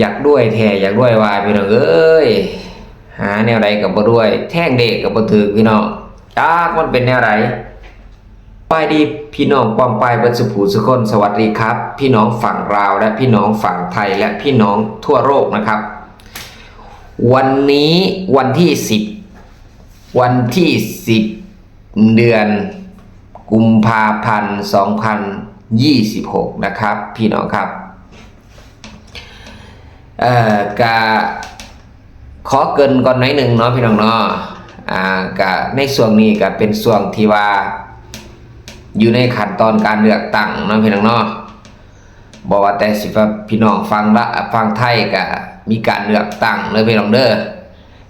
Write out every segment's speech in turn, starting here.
ຢາກລວຍແທ້ ຢາກລວຍວ່າ ພີ່ນ້ອງເອີຍ, ຫາແນວໃດກໍບໍ່ລວຍ, ແທງເລກກໍບໍ່ຖືກ ພີ່ນ້ອງ, ຈັກມັນເປັນແນວໃດ. ສະບາຍດີພີ່ນ້ອງປ້ອງປາຍເບິດສູ່ຜູ້ສູ່ຄົນ, ສະຫວັດດີຄັບ ພີ່ນ້ອງຝັ່ງລາວ ແລະ ພີ່ນ້ອງຝັ່ງໄທ ແລະ ພີ່ນ້ອງທົ່ວໂລກນະຄັບ. ວັນນີ້ວັນທີສິບ ວັນທີສິບ ເດືອນກຸມພາພັນ ສອງພັນຊາວຫົກນະຄັບ ພີ່ນ້ອງຄັບ. ເອີ ກະຂໍເກີ່ນກ່ອນໜ້ອຍໜຶ່ງເນາະ ພີ່ນ້ອງເນາະ. ອາ ກະໃນຊ່ວງນີ້ກະເປັນຊ່ວງທີ່ວ່າຢູ່ໃນຂັ້ນຕອນການເລືອກຕັ້ງເນາະ ພີ່ນ້ອງເນາະ. ບໍ່ວ່າແຕ່ຊິວ່າ ພີ່ນ້ອງຝັ່ງລາ ຝັ່ງໄທກະມີການເລືອກຕັ້ງເດີ ພີ່ນ້ອງເດີ,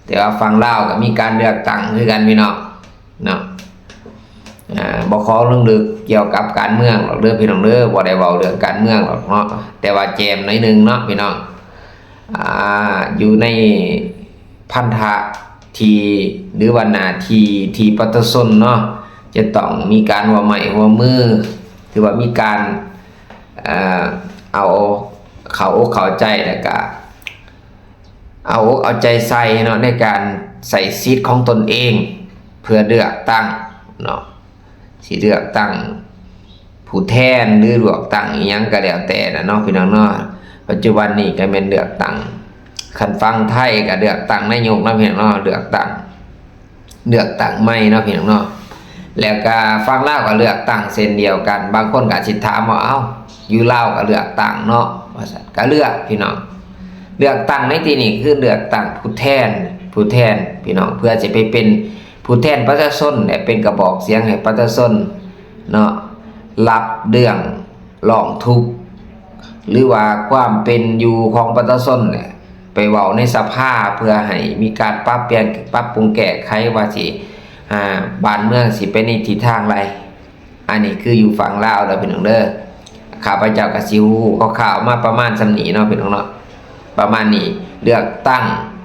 ແຕ່ວ່າຝັ່ງລາວກະມີການເລືອກຕັ້ງຄືກັນ ພີ່ນ້ອງເນາະ. ອາ ບໍ່ຂໍລົງເລິກກ່ຽວກັບການເມືອງດອກເດີ ພີ່ນ້ອງເດີ, ບໍ່ໄດ້ເວົ້າເລື່ອງການເມືອງດອກເນາະ, ແຕ່ວ່າແຈມໜ້ອຍໜຶ່ງເນາະ ພີ່ນ້ອງ. ອາ ຢູ່ໃນພັນທະທີ່ ຫຼືວ່າໜ້າທີ່ທີ່ປະຊາຊົນເນາະ ຈະຕ້ອງມີການຮ່ວມໄມ້ຮ່ວມມື ຖືວ່າມີການ ເອີ ເອົາເຂົ້າອົກເຂົ້າໃຈ ແລ້ວກະເອົາອົກເອົາໃຈໃສ່ເນາະ ໃນການໃຊ້ສິດຂອງຕົນເອງ ເພື່ອເລືອກຕັ້ງເນາະ ຊິເລືອກຕັ້ງຜູ້ແທນ ຫຼືເລືອກຕັ້ງອີ່ຫຍັງກໍແລ້ວແຕ່ນະເນາະ ພີ່ນ້ອງເນາະ. ປັດຈຸບັນນີ້ກໍແມ່ນເລືອກຕັ້ງ ຄັນຝັ່ງໄທກໍເລືອກຕັ້ງນາຍົກເນາະ ພີ່ນ້ອງເນາະ, ເລືອກຕັ້ງ ເລືອກຕັ້ງໃໝ່ເນາະ ພີ່ນ້ອງເນາະ. ແລ້ວກໍຝັ່ງລາວກໍເລືອກຕັ້ງເຊັ່ນດຽວກັນ. ບາງຄົນກໍອາດຊິຖາມວ່າ ເອົ້າ ຢູ່ລາວກໍເລືອກຕັ້ງເນາະ ວ່າຊັ້ນ. ກໍເລືອກ ພີ່ນ້ອງ, ເລືອກຕັ້ງໃນທີ່ນີ້ຄືເລືອກຕັ້ງຜູ້ແທນ ຜູ້ແທນ ພີ່ນ້ອງ, ເພື່ອຊິໄປເປັນຜູ້ແທນປະຊາຊົນ ແລະ ເປັນກະບອກສຽງໃຫ້ປະຊາຊົນເນາະ ຮັບເລື່ອງຮ້ອງທຸກ ຫຼືວ່າຄວາມເປັນຢູ່ຂອງປະຊາຊົນ ໄປເວົ້າໃນສະພາ ເພື່ອໃຫ້ມີການປັບປ່ຽນ ປັບປຸງແກ້ໄຂ ວ່າຊິ ອາ ບ້ານເມືອງຊິໄປໃນທິດທາງໃດ. ອັນນີ້ຄືຢູ່ຝັ່ງລາວເດີ ພີ່ນ້ອງເດີ. ຂ້າພະເຈົ້າກໍຊິຮູ້ຄ່າວໆມາປະມານສ່ຳນີ້ເນາະ ພີ່ນ້ອງເນາະ, ປະມານນີ້. ເລືອກຕັ້ງ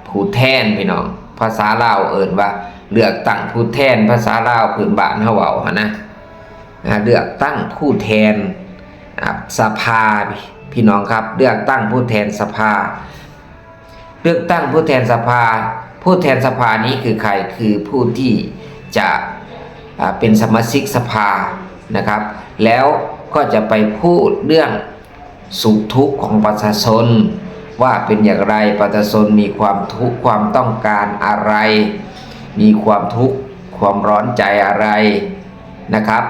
ຜູ້ແທນ ພີ່ນ້ອງ, ພາສາລາວເອີ້ນວ່າເລືອກຕັ້ງຜູ້ແທນ, ພາສາລາວພື້ນບ້ານເຮົາເວົ້າຫັ້ນນະ. ອາ ເລືອກຕັ້ງຜູ້ແທນ ອາ ສະພາ ພີ່ນ້ອງຄັບ, ເລືອກຕັ້ງຜູ້ແທນສະພາ. ເລືອກຕັ້ງຜູ້ແທນສະພາ, ຜູ້ແທນສະພານີ້ຄືໃຜ? ຄືຜູ້ທີ່ຈະ ອາ ເປັນສະມາຊິກສະພານະຄັບ, ແລ້ວກໍຈະໄປພູດເລື່ອງສຸກທຸກຂອງປະຊາຊົນ ວ່າເປັນຢ່າງໃດ, ປະຊາຊົນມີຄວາມທຸກ ຄວາມຕ້ອງການອະໄລ, ມີຄວາມທຸກຄວາມຮ້ອນໃຈອະໄລນະຄັບ.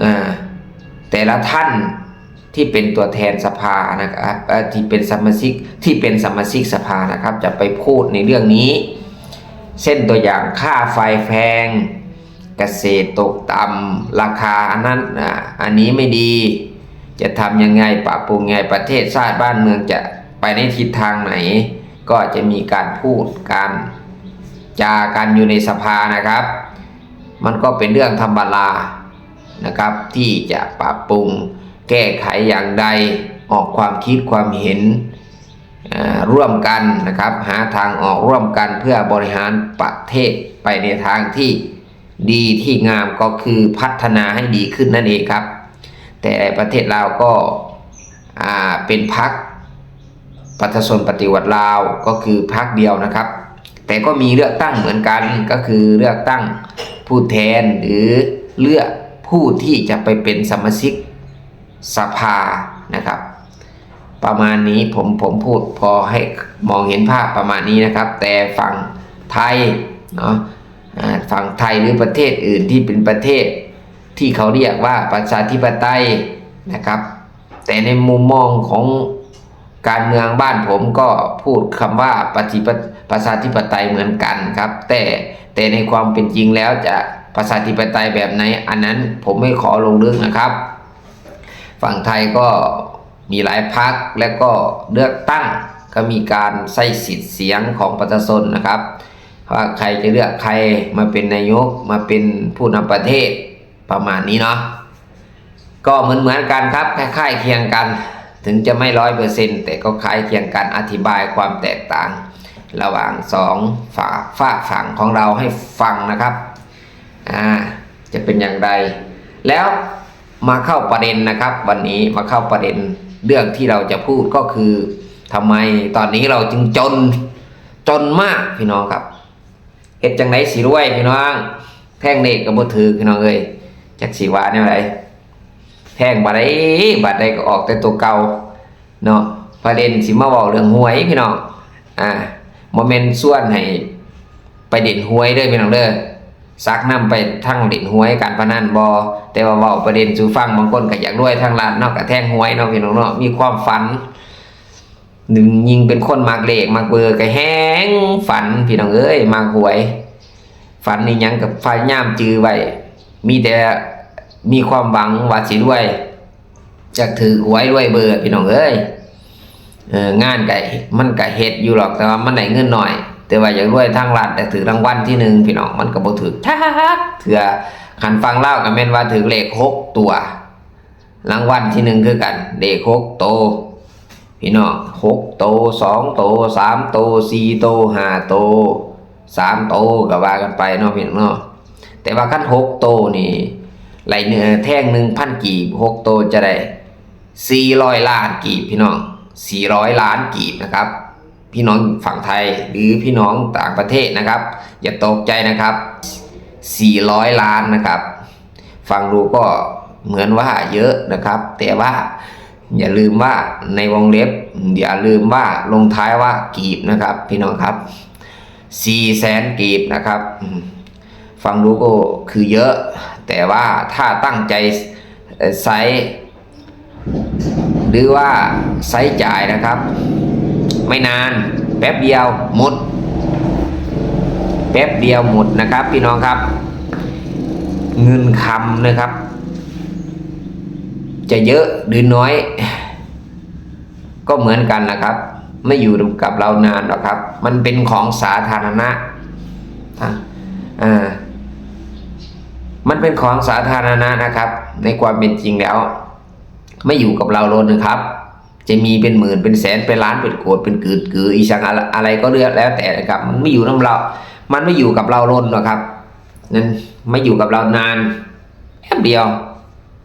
ອາ ແຕ່ລະທ່ານ ທີ່ເປັນຕົວແທນສະພານະຄັບ ເອີ ທີ່ເປັນສະມາຊິກ ທີ່ເປັນສະມາຊິກສະພານະຄັບ ຈະໄປພູດໃນເລື່ອງນີ້ ເຊັ່ນຕົວຢ່າງ ຄ່າໄຟແພງ, ກະເສດຕົກຕ່ຳ, ລາຄາອັນນັ້ນ ອາ ອັນນີ້ໄມ່ດີ, ຈະທຳຍັງໄງ, ປັບປຸງຍັງໄງ, ປະເທດຊາດບ້ານເມືອງຈະໄປໃນທິດທາງໃດ, ກໍຈະມີການພູດການຈາກັນຢູ່ໃນສະພານະຄັບ. ມັນກໍເປັນເລື່ອງທຳມະດານະຄັບ ທີ່ຈະປັບປຸງແກ້ໄຂຢ່າງໃດ, ອອກຄວາມຄິດຄວາມເຫັນ ເອີ ຮ່ວມກັນນະຄັບ, ຫາທາງອອກຮ່ວມກັນເພື່ອບໍລິຫານປະເທດໄປໃນທາງທີ່ດີທີ່ງາມ ກໍຄືພັດທະນາໃຫ້ດີຂຶ້ນນັ້ນເອງຄັບ. ແຕ່ປະເທດລາວກໍ ອາ ເປັນພັກ ປະຊາຊົນປະຕິວັດລາວ ກໍຄືພັກດຽວນະຄັບ, ແຕ່ກໍມີເລືອກຕັ້ງເໝືອນກັນ ກໍຄືເລືອກຕັ້ງຜູ້ແທນ ຫຼື ເລືອກຜູ້ທີ່ຈະໄປເປັນສະມາຊິກສະພານະຄັບ. ປະມານນີ້ ຜົມ ຜົມພູດພໍໃຫ້ມອງເຫັນພາບປະມານນີ້ນະຄັບ. ແຕ່ຝັ່ງໄທເນາະ ອາ ຝັ່ງໄທ ຫຼື ປະເທດອື່ນທີ່ເປັນປະເທດທີ່ເຂົາຮຽກວ່າປະຊາທິປະໄຕນະຄັບ, ແຕ່ໃນມຸມມອງຂອງການເມືອງບ້ານ ຜົມກໍພູດຄຳວ່າປະຕິປະ ປະຊາທິປະໄຕເໝືອນກັນຄັບ, ແຕ່ ແຕ່ໃນຄວາມເປັນຈິງແລ້ວຈະປະຊາທິປະໄຕແບບໃດ ອັນນັ້ນຜົມໄມ່ຂໍລົງເລິກນະຄັບ. ຝັ່ງໄທກໍມີຫຼາຍພັກ ແລະ ກໍເລືອກຕັ້ງ ກໍມີການໃຊ້ສິດສຽງຂອງປະຊາຊົນນະຄັບ ວ່າໃຄຈະເລືອກໃຄມາເປັນນາຍົກ ມາເປັນຜູ້ນຳປະເທດ ປະມານນີ້ເນາະ. ກໍເໝືອນໆກັນຄັບ ຄ້າຍໆຄຽງກັນ, ເຖິງຈະໄມ່ຮ້ອຍເປີເຊັນ ແຕ່ກໍຄ້າຍຄຽງກັນ. ອະທິບາຍຄວາມແຕກຕ່າງລະຫວ່າງສອງຝາກ ຝາກຝັ່ງຂອງລາວໃຫ້ຟັງນະຄັບ ອາ ຈະເປັນຢ່າງໃດ. ແລ້ວມາເຂົ້າປະເດັນນະຄັບ, ວັນນີ້ມາເຂົ້າປະເດັນ ເລື່ອງທີ່ເຮົາຈະພູດກໍຄື ทำไมตอนนี้เราจึงจน จนมากพี่น้องครับ เฮ็ดจั่งใด๋สิรวยพี่น้อง แทงเลขก็บ่ถืกพี่น้องเอ้ย จักสิว่าแนวใด๋ แทงบัดใด๋ บัดใด๋ก็ออกแต่ตัวเก่าเนาะ ประเด็นสิมาเว้าเรื่องหวยพี่น้อง อ่า บ่แม่นชวนให้ไปเล่นหวยเด้อพี่น้องเด้อ ซักนำไปทางเล่นหวยการพนันบ่ แต่ว่าเว้าประเด็นสู่ฟัง บางคนก็อยากรวยทางลัดเนาะ ก็แทงหวยเนาะพี่น้องเนาะ มีความฝัน ยิ่งเป็นคนมักเลขมักเบอร์ก็แฮ่งฝันพี่น้องเอ้ย มักหวย ฝันอีหยังก็พยายามจื่อไว้ มีแต่มีความหวังว่าสิรวย อยากถืกหวยรวยเบอร์พี่น้องเอ้ย เออ งานก็ มันก็เฮ็ดอยู่หรอก แต่ว่ามันได้เงินน้อย แต่ว่าอยากรวยทางลัด อยากถืกรางวัลที่หนึ่งพี่น้อง มันก็บ่ถืกจักเทื่อ คันฝั่งลาวก็แม่นว่าถืกเลขหกตัว รางวัลที่หนึ่งคือกัน เลขหกโต พี่น้อง หกโต สองโต สามโต สี่โต ห้าโต สามโต ก็ว่ากันไปเนาะพี่น้องเนาะ แต่ว่าคันหกโตนี่ ไล่เนื้อแทงหนึ่งพันกีบ หกโตจะได้สี่ร้อยล้านกีบพี่น้อง สี่ร้อยล้านกีบนะครับ พี่น้องฝั่งไทยหรือพี่น้องต่างประเทศนะครับ อย่าตกใจนะครับ สี่ร้อยล้านนะครับ ฟังดูก็เหมือนว่าเยอะนะครับ แต่ว่าอย่าลืมว่าในวงเล็บ อย่าลืมว่าลงท้ายว่ากีบนะครับ พี่น้องครับ สี่แสนกีบนะครับ อืม ฟังดูก็คือเยอะ แต่ว่าถ้าตั้งใจ เอ่อ ใช้ หรือว่าใช้จ่ายนะครับ ไม่นาน แป๊บเดียวหมด แป๊บเดียวหมดนะครับ พี่น้องครับ เงินคำนะครับ จะเยอะหรือน้อย ก็เหมือนกันนะครับ ไม่อยู่กับเรานานหรอกครับ มันเป็นของสาธารณะ อ่า อ่า มันเป็นของสาธารณะนะครับ ในความเป็นจริงแล้ว ไม่อยู่กับเราโลดนะครับ จะมีเป็นหมื่น เป็นแสน เป็นล้าน เป็นโกด เป็นกึด กือ อีสัง อะไร อะไรก็เลือกแล้วแต่นะครับ มันไม่อยู่นำเรา มันไม่อยู่กับเราโลดหรอกครับ นั้นไม่อยู่กับเรานาน แป๊บเดียว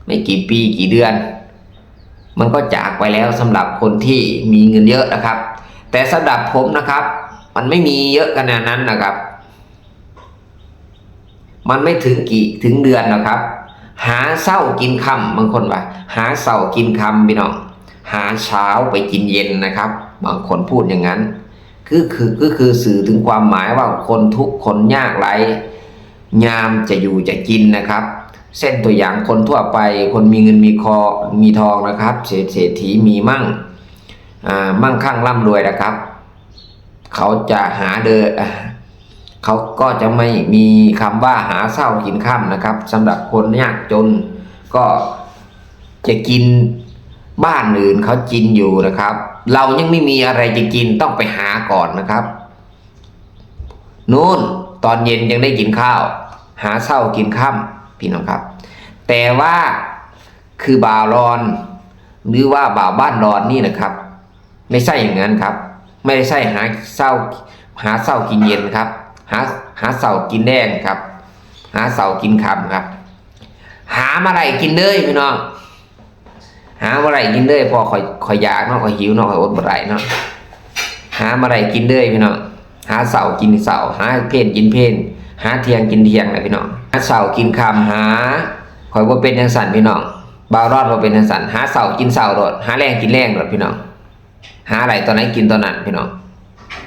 ไม่กี่ปี กี่เดือน มันก็จากไปแล้วสำหรับคนที่มีเงินเยอะนะครับ แต่สำหรับผมนะครับ มันไม่มีเยอะขนาดนั้นนะครับ มันไม่ถึงกี่ ถึงเดือนหรอกครับ หาเช้ากินค่ำ บางคนว่า หาเช้ากินค่ำพี่น้อง หาเช้าไปกินเย็นนะครับ บางคนพูดอย่างนั้น คือ คือ ก็คือสื่อถึงความหมายว่าคนทุกข์ คนยากไร้ ยามจะอยู่จะกินนะครับ เช่นตัวอย่างคนทั่วไป คนมีเงินมีคอ มีทองนะครับ เศรษ เศรษฐีมีมั่ง อ่า มั่งคั่งร่ำรวยนะครับ เขาจะหาเดิน อ่า เขาก็จะไม่มีคำว่าหาเช้ากินค่ำนะครับ สำหรับคนยากจน ก็จะกินบ้านอื่นเขากินอยู่นะครับ เรายังไม่มีอะไรจะกิน ต้องไปหาก่อนนะครับ นู่น ตอนเย็นยังได้กินข้าว หาเช้ากินค่ำ พี่น้องครับ แต่ว่าคือบ่าวรอน หรือว่าบ่าวบ้านรอนนี่นะครับ ไม่ใช่อย่างนั้นครับ ไม่ได้ใช่หาเช้า หาเช้ากินเย็นครับ หา หาเช้ากินแลงครับ หาเช้ากินค่ำครับ หามาได้กินเลยพี่น้อง หามาได้กินเลย เพราะข้อย ข้อยอยากเนาะ ข้อยหิวเนาะ ข้อยอดบ่ได้เนาะ หามาได้กินเลยพี่น้อง หาเช้ากินเช้า หาเพลกินเพล หาเที่ยงกินเที่ยงนะพี่น้อง หาเช้ากินค่ำ หา ข้อยบ่เป็นจั่งซั้นพี่น้อง บ่าวรอนบ่เป็นจั่งซั้น หาเช้ากินเช้าโลด หาแลงกินแลงโลดพี่น้อง หาได้ตอนไหนกินตอนนั้นพี่น้อง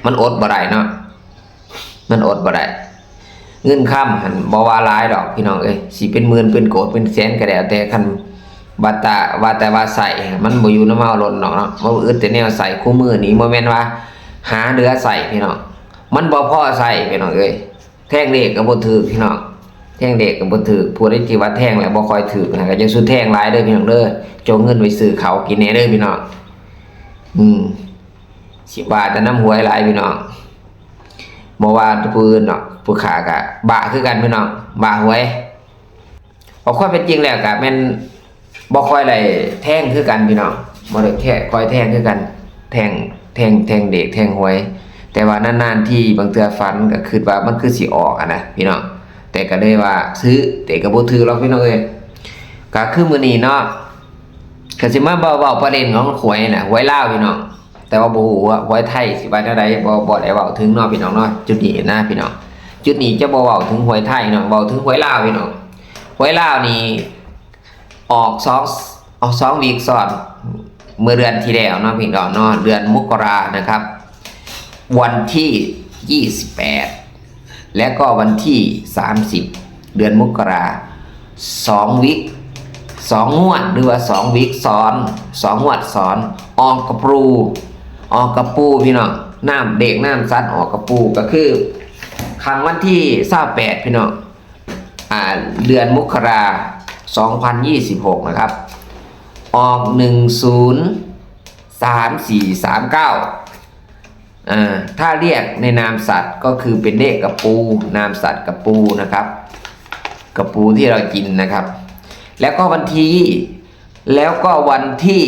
มันอดบ่ได้เนาะ มันอดบ่ได้ เงินคำหั่นบ่ว่าหลายดอกพี่น้องเอ้ย สิเป็นหมื่น เป็นโกด เป็นแสนก็แล้วแต่ คันว่าแต่ ว่าแต่ว่าใช้ มันบ่อยู่นำเฮาโลดดอกเนาะ มันอึดแต่แนวใช้ คู่มื้อนี้บ่แม่นว่าหาเหลือใช้พี่น้อง มันบ่พอใช้พี่น้องเอ้ย แทงเลขก็บ่ถืกพี่น้อง แทงเลขก็บ่ถืก ผู้ใดที่ว่าแทงแล้วบ่ค่อยถืกนะ ก็อย่าสู่แทงหลายเด้อพี่น้องเด้อ จงเงินไปซื้อข้าวกินแหน่เด้อพี่น้อง อืม สิบ้าแต่นำหวยหลายพี่น้อง บ่ว่าผู้อื่นดอก ผู้ข้าก็บ้าคือกันพี่น้อง บ้าหวย เอาความเป็นจริงแล้วก็แม่นบ่ค่อยได้แทงคือกันพี่น้อง บ่ได้แค่ค่อยแทงคือกัน แทง แทง แทงเลข แทงหวย แต่ว่านานๆทีบางเทื่อฝันก็คิดว่ามันคือสิออกอะนะพี่น้อง แต่ก็เลยว่าซื้อ แต่ก็บ่ถืกหรอกพี่น้องเอ้ย ก็คือมื้อนี้เนาะ ก็สิมาเว้า เว้าประเด็นของหวยน่ะ หวยลาวพี่น้อง ແຕ່ວ່າບໍ່ຮູ້ວ່າຫວຍໄທຊິວ່າແນວໃດ ບໍ່ ບໍ່ໄດ້ເວົ້າເຖິງເນາະພີ່ນ້ອງເນາະ. ຈຸດນີ້ນະພີ່ນ້ອງ ຈຸດນີ້ຈະບໍ່ເວົ້າເຖິງຫວຍໄທເນາະ ເວົ້າເຖິງຫວຍລາວພີ່ນ້ອງ. ຫວຍລາວນີ້ອອກສອງ ອອກສອງວີກຊ້ອນ ເມື່ອເດືອນທີ່ແລ້ວເນາະພີ່ນ້ອງເນາະ ເດືອນມົກກະລານະຄັບ ວັນທີຊາວແປດ ແລະກໍວັນທີສາມສິບ ເດືອນມົກກະລາ ສອງວິກ ສອງງວດ ຫຼືວ່າສອງວິກຊ້ອນ ສອງງວດຊ້ອນ ອອກກະປູ ອອກກະປູພີ່ນ້ອງ. ນາມເລກນາມສັດອອກກະປູ ກໍຄືຄັ້ງວັນທີຊາວແປດພີ່ນ້ອງ ອ່າ ເດືອນມົກກະລາ ສອງພັນຊາວຫົກນະຄັບ ອອກ ໜຶ່ງສູນ ສາມສີ່ສາມເກົ້າ ອ່າ ຖ້າລຽກໃນນາມສັດກໍຄືເປັນເລກກະປູ ນາມສັດກະປູນະຄັບ ກະປູທີ່ເຮົາກິນນະຄັບ. ແລ້ວກໍວັນທີ ແລ້ວກໍວັນທີ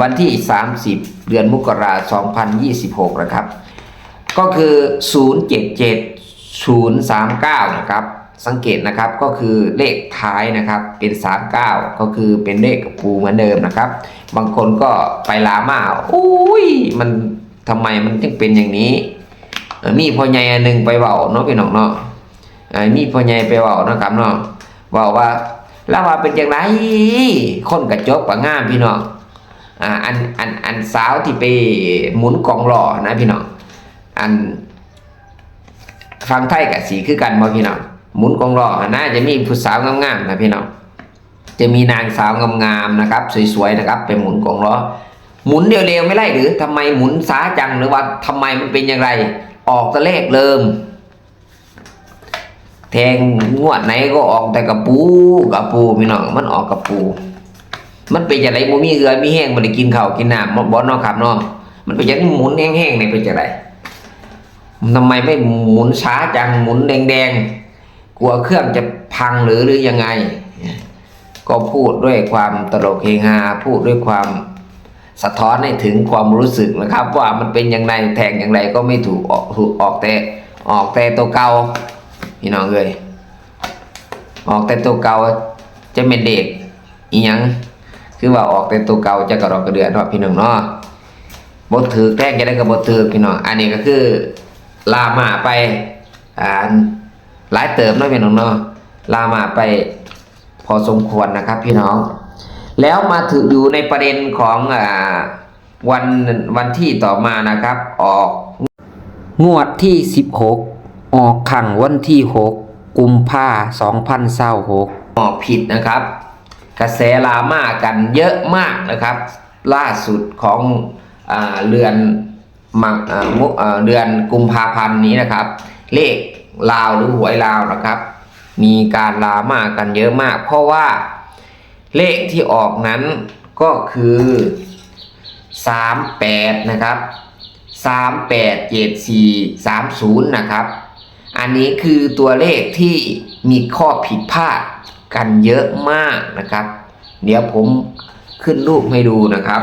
ວັນທີສາມສິບ ເດືອນມົກກະລາ ສອງພັນຊາວຫົກນະຄັບ ກໍຄື ສູນເຈັດເຈັດ ສູນສາມເກົ້ານະຄັບ. ສັງເກດນະຄັບ ກໍຄືເລກທ້າຍນະຄັບ ເປັນສາມເກົ້າ ກໍຄືເປັນເລກກະປູເໝືອນເດີມນະຄັບ. ບາງຄົນກໍໄປລາມາ ໂອ້ຍ ມັນ ທຳໄມມັນຈຶ່ງເປັນຢ່າງນີ້? ເອີ ມີພໍ່ໃຫຍ່ອັນໜຶ່ງໄປເວົ້າເນາະ ພີ່ນ້ອງເນາະ ເອີ ມີພໍ່ໃຫຍ່ໄປເວົ້າເນາະຄັບເນາະ ເວົ້າວ່າ ລາວວ່າເປັນຈັ່ງໃດ ຄົນກະຈົບກະງາມພີ່ນ້ອງ ອ່າ ອັນ ອັນ ອັນສາວທີ່ໄປໝູນກອງລໍ້ນະພີ່ນ້ອງ ອັນ ຝັ່ງໄທກະຊິຄືກັນບໍ່ພີ່ນ້ອງ ໝູນກອງລໍ້ຫັ້ນນະ ຈະມີຜູ້ສາວງາມໆນະພີ່ນ້ອງ ຈະມີນາງສາວງາມໆນະຄັບ ສວຍໆນະຄັບ ໄປໝູນກອງລໍ້ ໝູນເລວໆ ໄມ່ໄດ້ຫຼື ທຳໄມໝູນຊ້າຈັງ ຫຼືວ່າທຳໄມມັນເປັນຢ່າງໃດ ອອກແຕ່ເລກເດີມ ແທງງວດໃດກໍອອກແຕ່ກະປູ ກະປູພີ່ນ້ອງ ມັນອອກກະປູ ມັນເປັນຈັ່ງໃດ ບໍ່ມີເຫື່ອມີແຮງ ບໍ່ໄດ້ກິນເຂົ້າກິນນ້ຳບໍ່ເນາະຄັບເນາະ ມັນເປັນຈັ່ງໃດ ໝູນແຮງໆນີ້ເປັນຈັ່ງໃດ ທຳໄມໄມ່ໝູນຊ້າຈັງ ໝູນແດງໆ ກົວເຄື່ອງຈະພັງຫຼື ຫຼືຍັງໄງ ກໍພູດດ້ວຍຄວາມຕະຫຼົກເຮຮາ ພູດດ້ວຍຄວາມສະທ້ອນໃຫ້ເຖິງຄວາມຮູ້ສຶກນະຄັບ ວ່າມັນເປັນຢ່າງໃດ ແທງຢ່າງໃດກໍໄມ່ຖືກ ອອກ ຖືກ ອອກແຕ່ ອອກແຕ່ໂຕເກົ່າ ພີ່ນ້ອງເອີຍ ອອກແຕ່ໂຕເກົ່າ ຈະແມ່ນເລກອີ່ຫຍັງ ຄືວ່າອອກແຕ່ໂຕເກົ່າ ຈັກກະດອກກະເດືອເນາະ ພີ່ນ້ອງເນາະ ບໍ່ຖືກ ແທງຈັ່ງໃດກໍບໍ່ຖືກ ພີ່ນ້ອງ. ອັນນີ້ກໍຄືລາມາໄປ ອ່າ ຫຼາຍເຕີບເນາະ ພີ່ນ້ອງເນາະ ລາມາໄປພໍສົມຄວນນະຄັບ ພີ່ນ້ອງ. ແລ້ວມາຖືກຢູ່ໃນປະເດັນຂອງ ອ່າ ວັນ ວັນທີຕໍ່ມານະຄັບ ອອກງວດທີສິບຫົກ ອອກຄັ້ງວັນທີຫົກ ກຸມພາ ສອງພັນຊາວຫົກ ອອກຜິດນະຄັບ ກະແສລາມາກັນເຍີະມາກນະຄັບ ລ່າສຸດຂອງ ອ່າ ເດືອນ ມັກ ເອີ ມຸ ເອີ ເດືອນກຸມພາພັນນີ້ນະຄັບ ເລກລາວ ຫຼື ຫວຍລາວນະຄັບ ມີການລາມາກັນເຍີະມາກ ເພາະວ່າເລກທີ່ອອກນັ້ນກໍຄື ສາມແປດນະຄັບ ສາມແປດ ເຈັດສີ່ ສາມສູນນະຄັບ ອັນນີ້ຄືຕົວເລກທີ່ມີຂໍ້ຜິດພາດກັນເຍີະມາກນະຄັບ ດຽວຜົມຂຶ້ນຮູບໃຫ້ດູນະຄັບ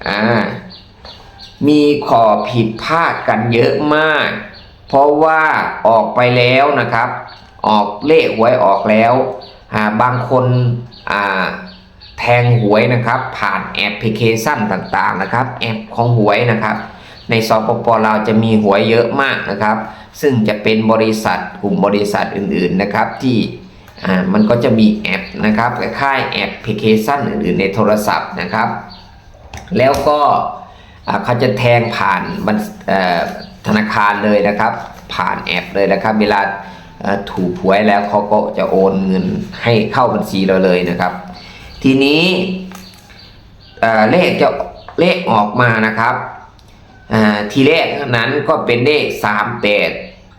ອ່າ ມີຂໍ້ຜິດພາດກັນເຍີະມາກ ເພາະວ່າອອກໄປແລ້ວນະຄັບ ອອກ ເລກຫວຍອອກແລ້ວ ອ່າ ບາງຄົນ ອ່າ ແທງຫວຍນະຄັບ ຜ່ານແອັບພລິເຄຊັນຕ່າງໆນະຄັບ ແອັບຂອງຫວຍນະຄັບ ໃນ ສປປ ລາວ ຈະມີຫວຍເຍີະມາກນະຄັບ ຊຶ່ງຈະເປັນບໍລິສັດ ກຸ່ມບໍລິສັດອື່ນໆນະຄັບ ທີ່ ອ່າ ມັນກໍຈະມີແອັບນະຄັບ ຄ້າຍໆແອັບພລິເຄຊັນອື່ນໆໃນໂທລະສັບນະຄັບ ແລ້ວກໍ ອ່າ ເຂົາຈະແທງຜ່ານບັນ ເອີ ທະນາຄານເລີຍນະຄັບ ຜ່ານແອັບເລີຍນະຄັບ ເວລາ ເອີ ຖືກຫວຍແລ້ວ ເຂົາກໍຈະໂອນເງິນໃຫ້ເຂົ້າບັນຊີເຮົາເລີຍນະຄັບ. ທີນີ້ ເອີ ເລກຈະ ເລກອອກມານະຄັບ ອ່າ ທີແລກນັ້ນກໍເປັນເລກ ສາມແປດ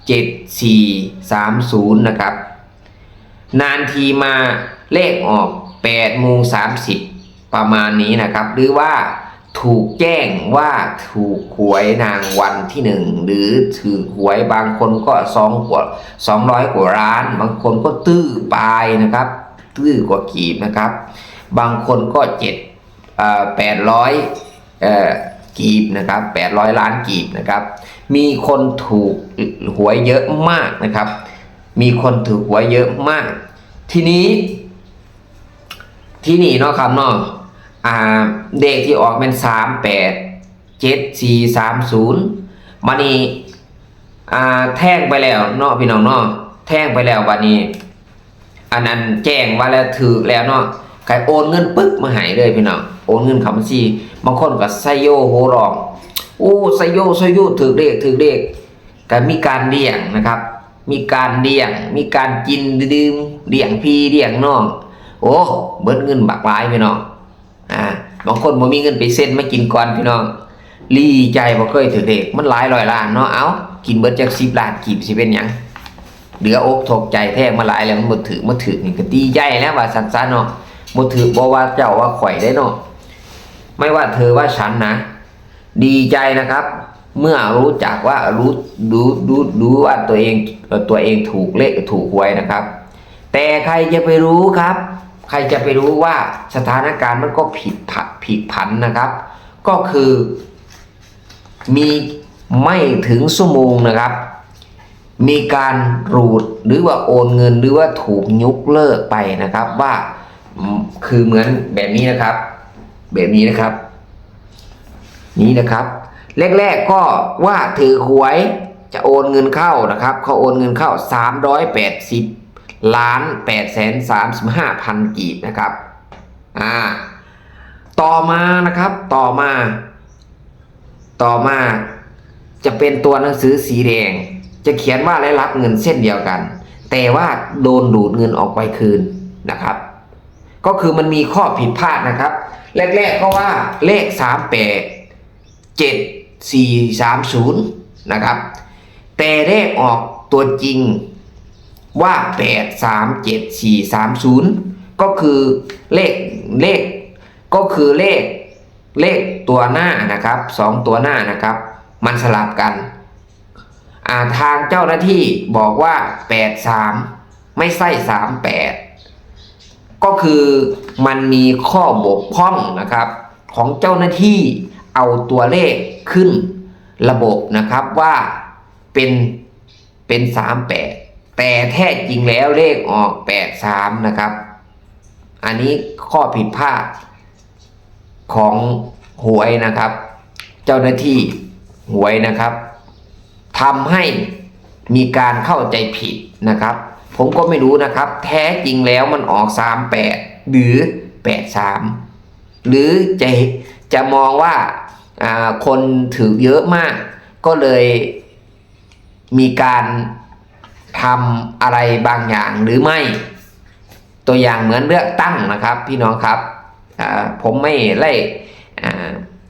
ເຈັດສີ່ ສາມສູນ ນະຄັບ ນານທີມາເລກອອກ ແປດໂມງສາມສິບ ປະມານນີ້ນະຄັບ ຫຼືວ່າ ຖືກແຈ້ງວ່າຖືກຫວຍລາງວັນທີໜຶ່ງ ຫຼື ຖືກຫວຍ ບາງຄົນກໍສອງກວ່າ ສອງຮ້ອຍກວ່າລ້ານ ບາງຄົນກໍຕື້ປາຍນະຄັບ ຕື້ກວ່າກີບນະຄັບ ບາງຄົນກໍເຈັດ ເອີ ແປດຮ້ອຍ ເອີ ກີບນະຄັບ ແປດຮ້ອຍລ້ານກີບນະຄັບ ມີຄົນຖືກຫວຍເຍີະມາກນະຄັບ ມີຄົນຖືກຫວຍເຍີະມາກ. ທີນີ້ ທີນີ້ເນາະຄັບເນາະ ອ່າ ເລກທີ່ອອກແມ່ນ ສາມແປດ ເຈັດສີ່ສາມສູນ ບາດນີ້ ອ່າ ແທງໄປແລ້ວເນາະ ພີ່ນ້ອງເນາະ ແທງໄປແລ້ວ ບາດນີ້ ອັນ ອັນ ແຈ້ງວ່າແລ້ວ ຖືກແລ້ວເນາະ ກະໂອນເງິນປຶບມາໃຫ້ເລີຍ ພີ່ນ້ອງ ໂອນເງິນເຂົ້າບັນຊີ. ບາງຄົນກະໄຊໂຍໂຫ່ຮ້ອງ ໂອ້ ໄຊໂຍ ໄຊໂຍ ຖືກເລກ ຖືກເລກ. ກະມີການລ້ຽງນະຄັບ ມີການລ້ຽງ ມີການກິນດື່ມ ລ້ຽງພີ່ລ້ຽງນ້ອງ ໂອ້ ເບິດເງິນບັກຫຼາຍ ພີ່ນ້ອງ. ອ່າ ບາງຄົນບໍ່ມີເງິນໄປເຊັນມາກິນກ່ອນ ພີ່ນ້ອງ ດີໃຈ ບໍ່ເຄີຍຖືກເລກ ມັນຫຼາຍຮ້ອຍລ້ານເນາະ ເອົ້າ ກິນເບິດຈັກສິບລ້ານກີບ ຊິເປັນຫຍັງ? ເຫຼືອອົກທົກໃຈ ແທງມາຫຼາຍແລ້ວ ມັນບໍ່ຖືກ ມາຖືກນີ້ກະດີໃຈແລ້ວ ວ່າຊັ້ນຊະເນາະ. ບໍ່ຖືກບໍ່ວ່າເຈົ້າວ່າຂ້ອຍເດ້ເນາະ ໄມ່ວ່າເທີວ່າສັນນະ ດີໃຈນະຄັບ ເມື່ອຮູ້ຈັກວ່າ ຮູ້ ຮູ້ ຮູ້ ຮູ້ວ່າຕົວເອງ ຕົວເອງຖືກເລກ ຖືກຫວຍນະຄັບ. ແຕ່ໃຄຈະໄປຮູ້ຄັບ ໃຄຈະໄປຮູ້ວ່າສະຖານະການມັນກໍຜິດ ຜ- ຜ- ຜັນນະຄັບ ກໍຄື ມີ ໄມ່ເຖິງຊົ່ວໂມງນະຄັບ ມີການຮູດ ຫຼືວ່າໂອນເງິນ ຫຼືວ່າຖືກຍົກເລີກໄປນະຄັບ ວ່າ ອືມ ຄືເໝືອນແບບນີ້ນະຄັບ ແບບນີ້ນະຄັບ ນີ້ນະຄັບ ແລກໆ ກໍວ່າຖືກຫວຍ ຈະໂອນເງິນເຂົ້ານະຄັບ ເຂົາໂອນເງິນເຂົ້າສາມຮ້ອຍແປດສິບລ້ານແປດແສນສາມສິບຫ້າພັນກີບນະຄັບ. ອ່າ ຕໍ່ມານະຄັບ ຕໍ່ມາ ຕໍ່ມາຈະເປັນຕົວໜັງສືສີແດງ ຈະຂຽນວ່າໄດ້ຮັບເງິນເຊັ່ນດຽວກັນ ແຕ່ວ່າໂດນດູດເງິນອອກໄປຄືນນະຄັບ ກໍຄືມັນມີຂໍ້ຜິດພາດນະຄັບ. ແລກໆ ກໍວ່າເລກສາມແປດ ເຈັດສີ່ສາມສູນນະຄັບ ແຕ່ເລກອອກຕົວຈິງວ່າແປດສາມເຈັດສີ່ສາມສູນ ກໍຄືເລກ ເລກ ກໍຄືເລກ ເລກຕົວໜ້ານະຄັບ ສອງຕົວໜ້ານະຄັບ ມັນສະຫຼັບກັນ. ອ່າ ທາງເຈົ້າໜ້າທີ່ບອກວ່າແປດສາມ ໄມ່ໃຊ່ສາມແປດ ກໍຄືມັນມີຂໍ້ບົກຜ່ອງນະຄັບ ຂອງເຈົ້າໜ້າທີ່ເອົາຕົວເລກຂຶ້ນລະບົບນະຄັບ ວ່າເປັນ ເປັນສາມແປດ ແຕ່ແທ້ຈິງແລ້ວເລກອອກແປດສາມນະຄັບ. ອັນນີ້ຂໍ້ຜິດພາດຂອງຫວຍນະຄັບ ເຈົ້າໜ້າທີ່ຫວຍນະຄັບ ທຳໃຫ້ມີການເຂົ້າໃຈຜິດນະຄັບ. ຜົມກໍໄມ່ຮູ້ນະຄັບ ແທ້ຈິງແລ້ວມັນອອກສາມແປດ ຫຼື ແປດສາມ ຫຼື ຈະ ຈະມອງວ່າ ອ່າ ຄົນຖືກເຍອະມາກ ກໍເລີຍ ມີການທຳອະໄລບາງຢ່າງຫຼືໄມ່? ຕົວຢ່າງເໝືອນເລືອກຕັ້ງນະຄັບ ພີ່ນ້ອງຄັບ ອາ ຜົມໄມ່ໄດ້ ອາ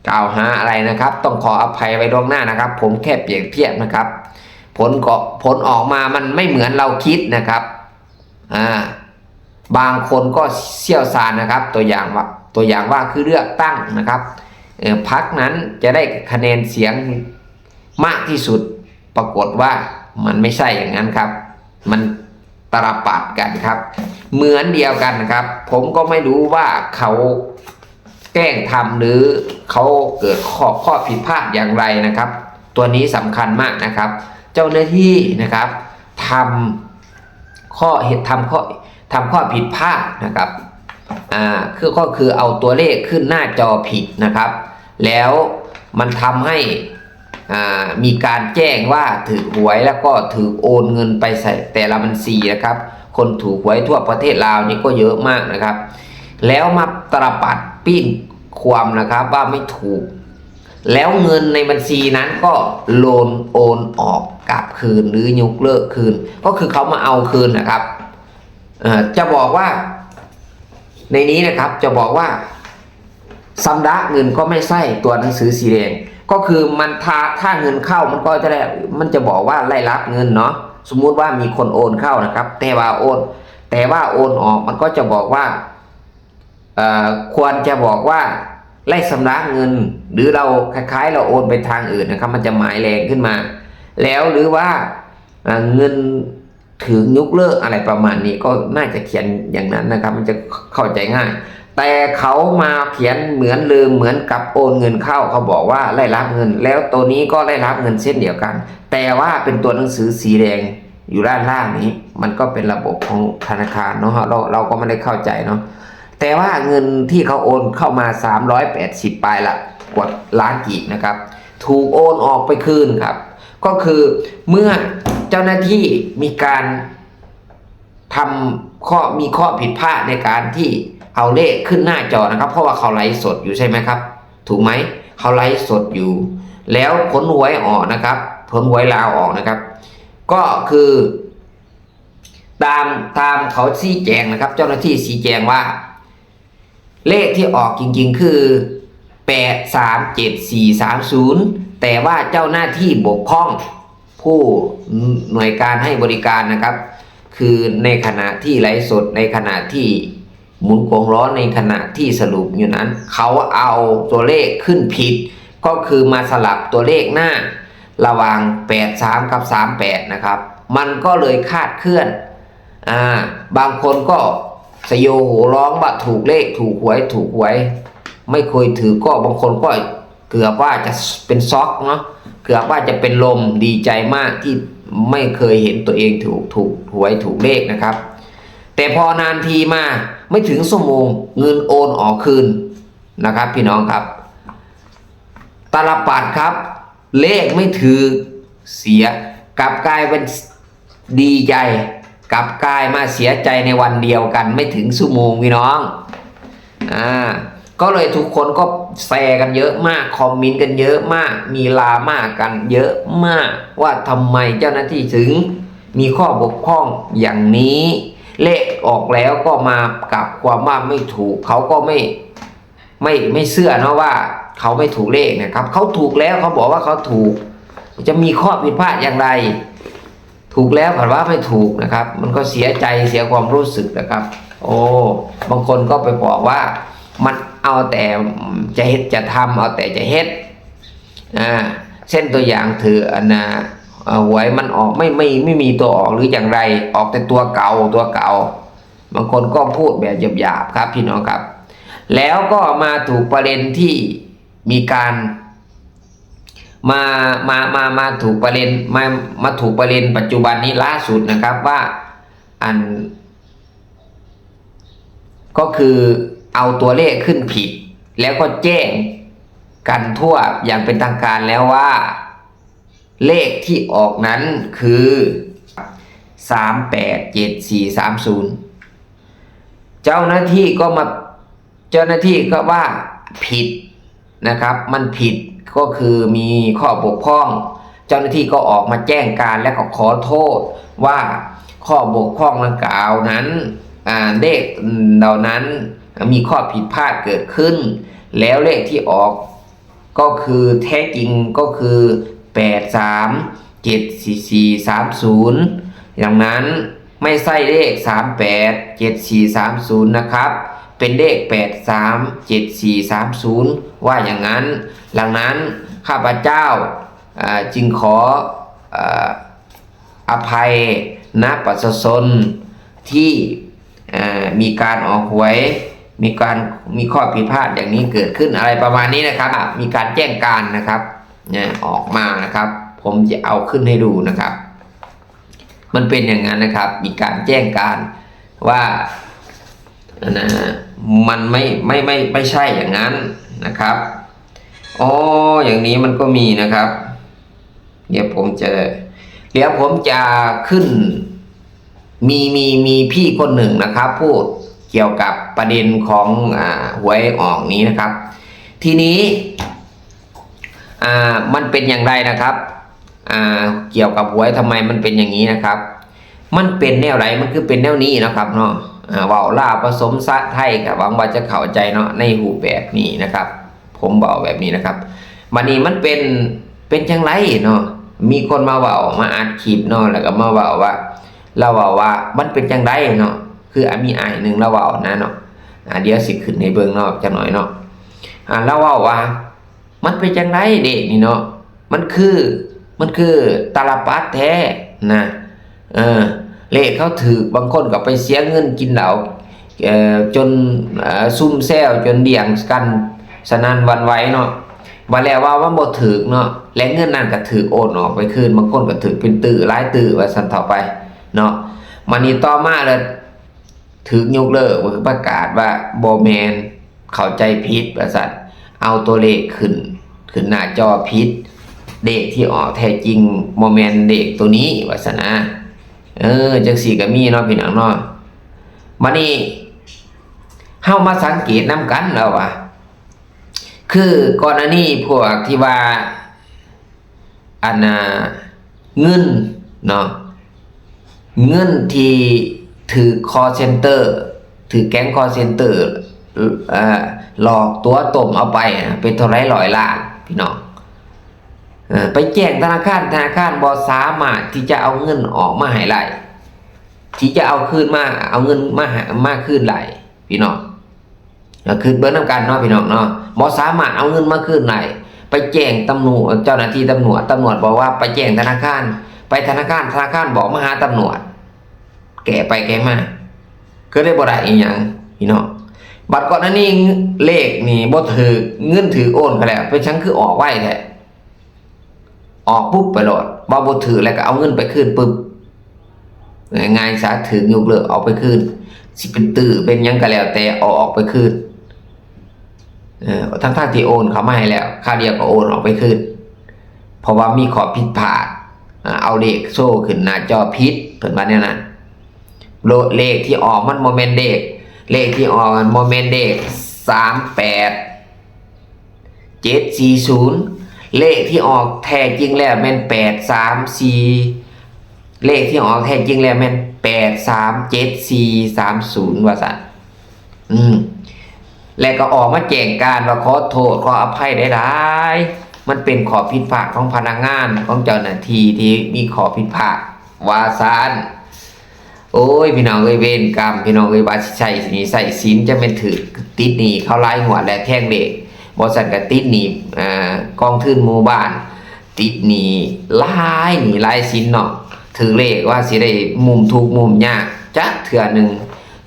ກ່າວຫາອະໄລນະຄັບ ຕ້ອງຂໍອະໄພໄວ້ລ່ວງໜ້ານະຄັບ ຜົມແຄ່ປຽບທຽບນະຄັບ ຜົນກໍ ຜົນອອກມາມັນໄມ່ເໝືອນເຮົາຄິດນະຄັບ ອາ ບາງຄົນກໍຊ່ຽວຊານນະຄັບ ຕົວຢ່າງວ່າ ຕົວຢ່າງວ່າຄືເລືອກຕັ້ງນະຄັບ ເອີ ພັກນັ້ນຈະໄດ້ຄະແນນສຽງມາກທີ່ສຸດ ປາກົດວ່າມັນໄມ່ໃຊ່ຢ່າງນັ້ນຄັບ ມັນຕະລະປັດກັນຄັບ ເໝືອນດຽວກັນນະຄັບ ຜົມກໍໄມ່ຮູ້ວ່າເຂົາແກ້ງທຳ ຫຼື ເຂົາເກີດຂໍ້ ຂໍ້ຜິດພາດຢ່າງໃດນະຄັບ ຕົວນີ້ສຳຄັນມາກນະຄັບ ເຈົ້າໜ້າທີ່ນະຄັບ ທຳ ຂໍ້ເຮັດ ທຳຂໍ້ ທຳຂໍ້ຜິດພາດນະຄັບ ອ່າ ຄື ກໍຄືເອົາຕົວເລກຂຶ້ນໜ້າຈໍຜິດນະຄັບ ແລ້ວມັນທຳໃຫ້ ອ່າ ມີການແຈ້ງວ່າຖືກຫວຍ ແລ້ວກໍຖືກໂອນເງິນໄປໃສ່ແຕ່ລະບັນຊີນະຄັບ ຄົນຖືກຫວຍທົ່ວປະເທດລາວນີ້ກໍເຍອະມາກນະຄັບ ແລ້ວມາຕະລະປັດປີ້ນຄວາມນະຄັບ ວ່າໄມ່ຖືກ ແລ້ວເງິນໃນບັນຊີນັ້ນກໍໂລນໂອນອອກກັບຄືນ ຫຼື ຍົກເລີກຄືນ ກໍຄືເຂົາມາເອົາຄືນນະຄັບ ເອີ ຈະບອກວ່າ ໃນນີ້ນະຄັບ ຈະບອກວ່າຊຳລະເງິນກໍໄມ່ໃຊ້ຕົວໜັງສືສີແດງ ກໍຄືມັນ ຖ້າ ຖ້າເງິນເຂົ້າມັນກໍຈະໄດ້ ມັນຈະບອກວ່າໄດ້ຮັບເງິນເນາະ ສົມມຸດວ່າມີຄົນໂອນເຂົ້ານະຄັບ ແຕ່ວ່າໂອນ ແຕ່ວ່າໂອນອອກ ມັນກໍຈະບອກວ່າ ເອີ ຄວນຈະບອກວ່າໄດ້ຊຳລະເງິນ ຫຼື ເຮົາ ຄ້າຍໆ ເຮົາໂອນໄປທາງອື່ນນະຄັບ ມັນຈະໝາຍແດງຂຶ້ນມາ ແລ້ວ ຫຼື ວ່າ ເອີ ເງິນຖືກຍົກເລີກ ອະໄລປະມານນີ້ ກໍໜ້າຈະຂຽນຢ່າງນັ້ນນະຄັບ ມັນຈະເຂົ້າໃຈງ່າຍ ແຕ່ເຂົາມາຂຽນເໝືອນເດີມ ເໝືອນກັບໂອນເງິນເຂົ້າ ເຂົາບອກວ່າໄດ້ຮັບເງິນ ແລ້ວໂຕນີ້ກໍໄດ້ຮັບເງິນເຊັ່ນດຽວກັນ ແຕ່ວ່າເປັນຕົວໜັງສືສີແດງຢູ່ດ້ານລ່າງນີ້ ມັນກໍເປັນລະບົບຂອງທະນາຄານເນາະ ເຮົາ ເຮົາ ເຮົາກໍບໍ່ໄດ້ເຂົ້າໃຈເນາະ ແຕ່ວ່າເງິນທີ່ເຂົາໂອນເຂົ້າມາສາມຮ້ອຍແປດສິບປາຍລະ ກວ່າລ້ານກີບนะครับ ถูกโอนออกไปคืนครับ ก็คือเมื่อเจ้าหน้าที่มีการทำข้อ มีข้อผิดพลาดในการที่เอาเลขขึ้นหน้าจอนะครับ เพราะว่าเขาไลฟ์สดอยู่ใช่ไหมครับ ถูกไหม เขาไลฟ์สดอยู่ แล้วผลหวยออกนะครับ ผลหวยลาวออกนะครับ ก็คือ ตาม ตามเขาชี้แจงนะครับ เจ้าหน้าที่ชี้แจงว่า เลขที่ออกจริงๆ คือ แปดสามเจ็ดสี่สามศูนย์ แต่ว่าเจ้าหน้าที่บกพร่อง ผู้หน่วยการให้บริการนะครับ คือในขณะที่ไลฟ์สด ในขณะที่หมุนกงล้อ ในขณะที่สรุปอยู่นั้น เขาเอาตัวเลขขึ้นผิด ก็คือมาสลับตัวเลขหน้าระหว่างแปดสามกับสามแปดนะครับ มันก็เลยคลาดเคลื่อน อ่า บางคนก็สะโยโห่ร้องว่าถูกเลข ถูกหวย ถูกหวย ไม่เคยถือก็ บางคนก็เกือบว่าจะเป็นช็อกเนาะ เกือบว่าจะเป็นลม ดีใจมากที่ไม่เคยเห็นตัวเองถูก ถูกหวย ถูกเลขนะครับ แต่พอนานทีมาไม่ถึงชั่วโมง เงินโอนออกคืนนะครับ พี่น้องครับ ตาลปัตรครับ เลขไม่ถืก เสีย กลับกลายเป็นดีใจ กลับกลายมาเสียใจในวันเดียวกัน ไม่ถึงชั่วโมงพี่น้อง อ่า ก็เลยทุกคนก็แชร์กันเยอะมาก คอมเมนต์กันเยอะมาก มีดราม่ากันเยอะมาก ว่าทำไมเจ้าหน้าที่ถึงมีข้อบกพร่องอย่างนี้ เลขออกแล้วก็มากลับความว่าไม่ถูก เขาก็ไม่ ไม่ ไม่เชื่อเนาะว่าเขาไม่ถูกเลขนะครับ เขาถูกแล้ว เขาบอกว่าเขาถูก จะมีข้อผิดพลาดอย่างไร ถูกแล้วผัดว่าไม่ถูกนะครับ มันก็เสียใจ เสียความรู้สึกนะครับ โอ้ บางคนก็ไปบอกว่ามันเอาแต่จะเฮ็ดจะทำ เอาแต่จะเฮ็ด อ่า เช่นตัวอย่างถืออันน่ะ เอ่อ หวยมันออกไม่ ไม่ ไม่มีตัวออกหรืออย่างไร ออกแต่ตัวเก่า ตัวเก่า บางคนก็พูดแบบหยาบๆ ครับพี่น้องครับ แล้วก็มาถูกประเด็นที่มีการ มา มา มา มาถูกประเด็น มา มาถูกประเด็นปัจจุบันนี้ล่าสุดนะครับว่า อัน ก็คือเอาตัวเลขขึ้นผิด แล้วก็แจ้งกันทั่วอย่างเป็นทางการแล้วว่า เลขที่ออกนั้นคือ สามแปดเจ็ดสี่สามศูนย์ เจ้าหน้าที่ก็มา เจ้าหน้าที่ก็ว่าผิดนะครับ มันผิด ก็คือมีข้อบกพร่อง เจ้าหน้าที่ก็ออกมาแจ้งการ และก็ขอโทษว่าข้อบกพร่องดังกล่าวนั้น อ่า เลขเหล่านั้นมีข้อผิดพลาดเกิดขึ้น แล้วเลขที่ออก ก็คือแท้จริงก็คือ แปดสามเจ็ดสี่สี่สามศูนย์ ดังนั้นไม่ใช่เลข สามแปดเจ็ดสี่สามศูนย์ นะครับ เป็นเลข แปดสามเจ็ดสี่สามศูนย์ ว่าอย่างนั้น ดังนั้นข้าพเจ้า อ่า จึงขอ อ่า อภัยนะประชาชนที่ เอ่อ มีการออกหวย มีการ มีข้อผิดพลาดอย่างนี้เกิดขึ้น อะไรประมาณนี้นะครับ มีการแจ้งการนะครับ เนี่ย ออกมานะครับ ผมจะเอาขึ้นให้ดูนะครับ มันเป็นอย่างนั้นนะครับ มีการแจ้งการว่า นะ มันไม่ ไม่ ไม่ ไม่ใช่อย่างนั้นนะครับ อ๋อ อย่างนี้มันก็มีนะครับ เดี๋ยวผมจะ เดี๋ยวผมจะขึ้น มี มี มีพี่คนหนึ่งนะครับ พูดเกี่ยวกับประเด็นของ อ่า หวยออกนี้นะครับ ทีนี้ อ่า มันเป็นอย่างไรนะครับ อ่า เกี่ยวกับหวย ทำไมมันเป็นอย่างนี้นะครับ มันเป็นแนวใด มันคือเป็นแนวนี้นะครับเนาะ อ่า เว้าลาวผสมภาษาไทย ก็หวังว่าจะเข้าใจเนาะ ในรูปแบบนี้นะครับ ผมเว้าแบบนี้นะครับ บัดนี้มันเป็น เป็นจั่งใดเนาะ มีคนมาเว้า มาอัดคลิปเนาะ แล้วก็มาเว้าว่า ลาวเว้าว่า มันเป็นจั่งใดเนาะ คือ อ่ะ มีอ้ายหนึ่งลาวเว้านะเนาะ อ่า เดี๋ยวสิขึ้นให้เบิ่งเนาะ จักหน่อยเนาะ อ่า ลาวเว้าว่า มันเป็นจั่งใดเลขนี่เนาะ มันคือ มันคือตาลปัตรแท้นะ เออ เลขเขาถืก บางคนก็ไปเสียเงินกินเหล้า เอ่อ จน เอ่อ ซุ่มแซวจนเดี่ยงกันสนั่นหวั่นไหวเนาะ ว่าแล้วว่ามันบ่ถืกเนาะ และเงินนั้นก็ถืกโอนออกไปคืน บางคนก็ถืกเป็นตื้อหลายตื้อว่าซั่นเถาะไปเนาะ บัดนี้ต่อมาแล้ว ถืกยกเลิก ประกาศว่าบ่แม่น เข้าใจผิดว่าซั่น เอ ເອົາຕົວເລກຂຶ້ນ ຂຶ້ນໜ້າຈໍຜິດ ເລກທີ່ອອກແທ້ຈິງບໍ່ແມ່ນເລກໂຕນີ້ ວ່າຊັ້ນນະ. ເອີ ຈັ່ງຊີ້ກໍມີເນາະ ພີ່ນ້ອງເນາະ. ບາດນີ້ເຮົາມາສັງເກດນຳກັນແລ້ວວ່າ ຄືກ່ອນໜ້ານີ້ພວກທີ່ວ່າ ອັນນ່າ ເງິນເນາະ ເງິນທີ່ຖືກຄໍເຊັນເຕີ ຖືກແກັງຄໍເຊັນເຕີ ເອີ ຫຼອກຕົວະຕົ້ມເອົາໄປນະ ເປັນເທົ່າໃດຮ້ອຍລ້ານ ພີ່ນ້ອງ. ເອີ ໄປແຈ້ງທະນາຄານ ທະນາຄານບໍ່ສາມາດທີ່ຈະເອົາເງິນອອກມາໃຫ້ໄດ້ ທີ່ຈະເອົາຄືນມາ ເອົາເງິນມາໃຫ້ ມາຄືນໄດ້ ພີ່ນ້ອງ. ກໍຄິດເບິ່ງນຳກັນເນາະ ພີ່ນ້ອງເນາະ ບໍ່ສາມາດເອົາເງິນມາຄືນໄດ້ ໄປແຈ້ງຕຳຫຼວດ ເຈົ້າໜ້າທີ່ຕຳຫຼວດ ຕຳຫຼວດບອກວ່າໄປແຈ້ງທະນາຄານ ໄປທະນາຄານ ທະນາຄານບອກມາຫາຕຳຫຼວດ ແກ້ໄປແກ້ມາ ກໍເລີຍບໍ່ໄດ້ອີ່ຫຍັງ ພີ່ນ້ອງ. ບັດກ່ອນໜ້ານີ້ເລກນີ້ບໍ່ຖືກ ເງິນຖືກໂອນໄປແລ້ວ ເປັນຫຍັງຄືອອກໄວແທ້? ອອກປຸບໄປໂລດ ວ່າບໍ່ຖືກແລ້ວກໍເອົາເງິນໄປຄືນປຶບ ງ່າຍໆຊະ ຖືກຍົກເລີກອອກໄປຄືນ ຊິເປັນຕື້ເປັນຫຍັງກໍແລ້ວແຕ່ ເອົາອອກໄປຄືນ ເອີ ທັງໆທີ່ໂອນເຂົ້າມາໃຫ້ແລ້ວ ຄາວດຽວກໍໂອນອອກໄປຄືນ ເພາະວ່າມີຂໍ້ຜິດພາດ. ເອົາເລກໂຊຂຶ້ນໜ້າຈໍຜິດ ເພິ່ນວ່າແນວນັ້ນ. ໂລ- ເລກທີ່ອອກມັນບໍ່ແມ່ນເລກ ເລກທີ່ອອກມັນບໍ່ແມ່ນເລກສາມແປດ ເຈັດສີ່ສູນ ເລກທີ່ອອກແທ້ຈິງແລ້ວແມ່ນແປດສາມສີ່ ເລກທີ່ອອກແທ້ຈິງແລ້ວແມ່ນແປດສາມເຈັດສີ່ສາມສູນ ວ່າຊັ້ນ. ອືມ ແລະກໍອອກມາແຈ້ງການວ່າ ຂໍໂທດ ຂໍອະໄພຫຼາຍໆ ມັນເປັນຂໍ້ຜິດພາດຂອງພະນັກງານ ຂອງເຈົ້າໜ້າທີ່ທີ່ມີຂໍ້ຜິດພາດ ວ່າຊັ້ນ. ໂອ້ຍ ພີ່ນ້ອງເອີຍ ເວນກຳ ພີ່ນ້ອງເອີຍ ວ່າຊິໃຊ້ໜີ້ໃຊ້ສິນ ຈະແມ່ນຖືກຕິດໜີ້ເຂົາຫຼາຍງວດແລ້ວ ແທງເລກ ບໍ່ຊັ້ນກໍຕິດໜີ້ ເອີ ກອງທຶນໝູ່ບ້ານ ຕິດໜີ້ຫຼາຍໜີ້ຫຼາຍສິນເນາະ. ຖືກເລກວ່າຊິໄດ້ມຸມທຸກມຸມຍາກຈັກເທື່ອໜຶ່ງ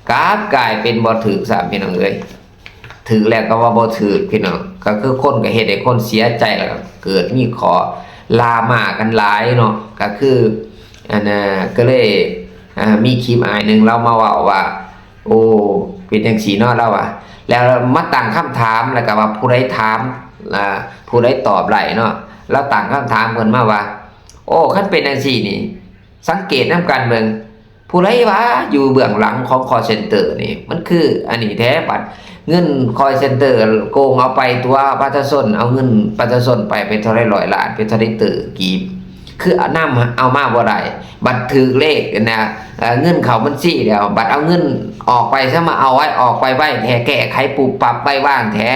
ກັບກາຍເປັນບໍ່ຖືກຊ້ຳ ພີ່ນ້ອງເອີຍ. ຖືກແລ້ວກໍວ່າບໍ່ຖືກ ພີ່ນ້ອງ ກໍຄືຄົນກໍເຮັດໃຫ້ຄົນເສຍໃຈ ແລ້ວກໍເກີດມີຂໍ້ລາມາກັນຫຼາຍເນາະ. ກໍຄື ອັນນ່າ ກໍເລີຍ ອ່າ ມີຄລິບອ້າຍໜຶ່ງລາວມາເວົ້າວ່າ ໂອ້ ເປັນຈັ່ງຊີ້ເນາະ ລາວວ່າ ແລ້ວມາຕັ້ງຄຳຖາມ ແລ້ວກໍວ່າຜູ້ໃດຖາມ ອ່າ ຜູ້ໃດຕອບໄດ້ເນາະ. ລາວຕັ້ງຄຳຖາມເພິ່ນມາວ່າ ໂອ້ ຄັນເປັນຈັ່ງຊີ້ນີ້ ສັງເກດນຳກັນເບິ່ງ ຜູ້ໃດວະຢູ່ເບື້ອງຫຼັງຂອງຄໍເຊັນເຕີນີ້? ມັນຄືອັນນີ້ແທ້ ບັດເງິນຄໍເຊັນເຕີໂກງເອົາໄປຕົວະປະຊາຊົນ ເອົາເງິນປະຊາຊົນໄປ ເປັນເທົ່າໃດຮ້ອຍລ້ານ ເປັນເທົ່າໃດຕື້ກີບ ຄືນຳເອົາມາບໍ່ໄດ້ ບັດຖືກເລກນະ ເອີ ເງິນເຂົ້າບັນຊີແລ້ວ ບັດເອົາເງິນອອກໄປຊະ ມາເອົາໄວ້ ອອກໄປໄວແທ້ ແກ້ໄຂປຸບປັບໄວວາງແທ້.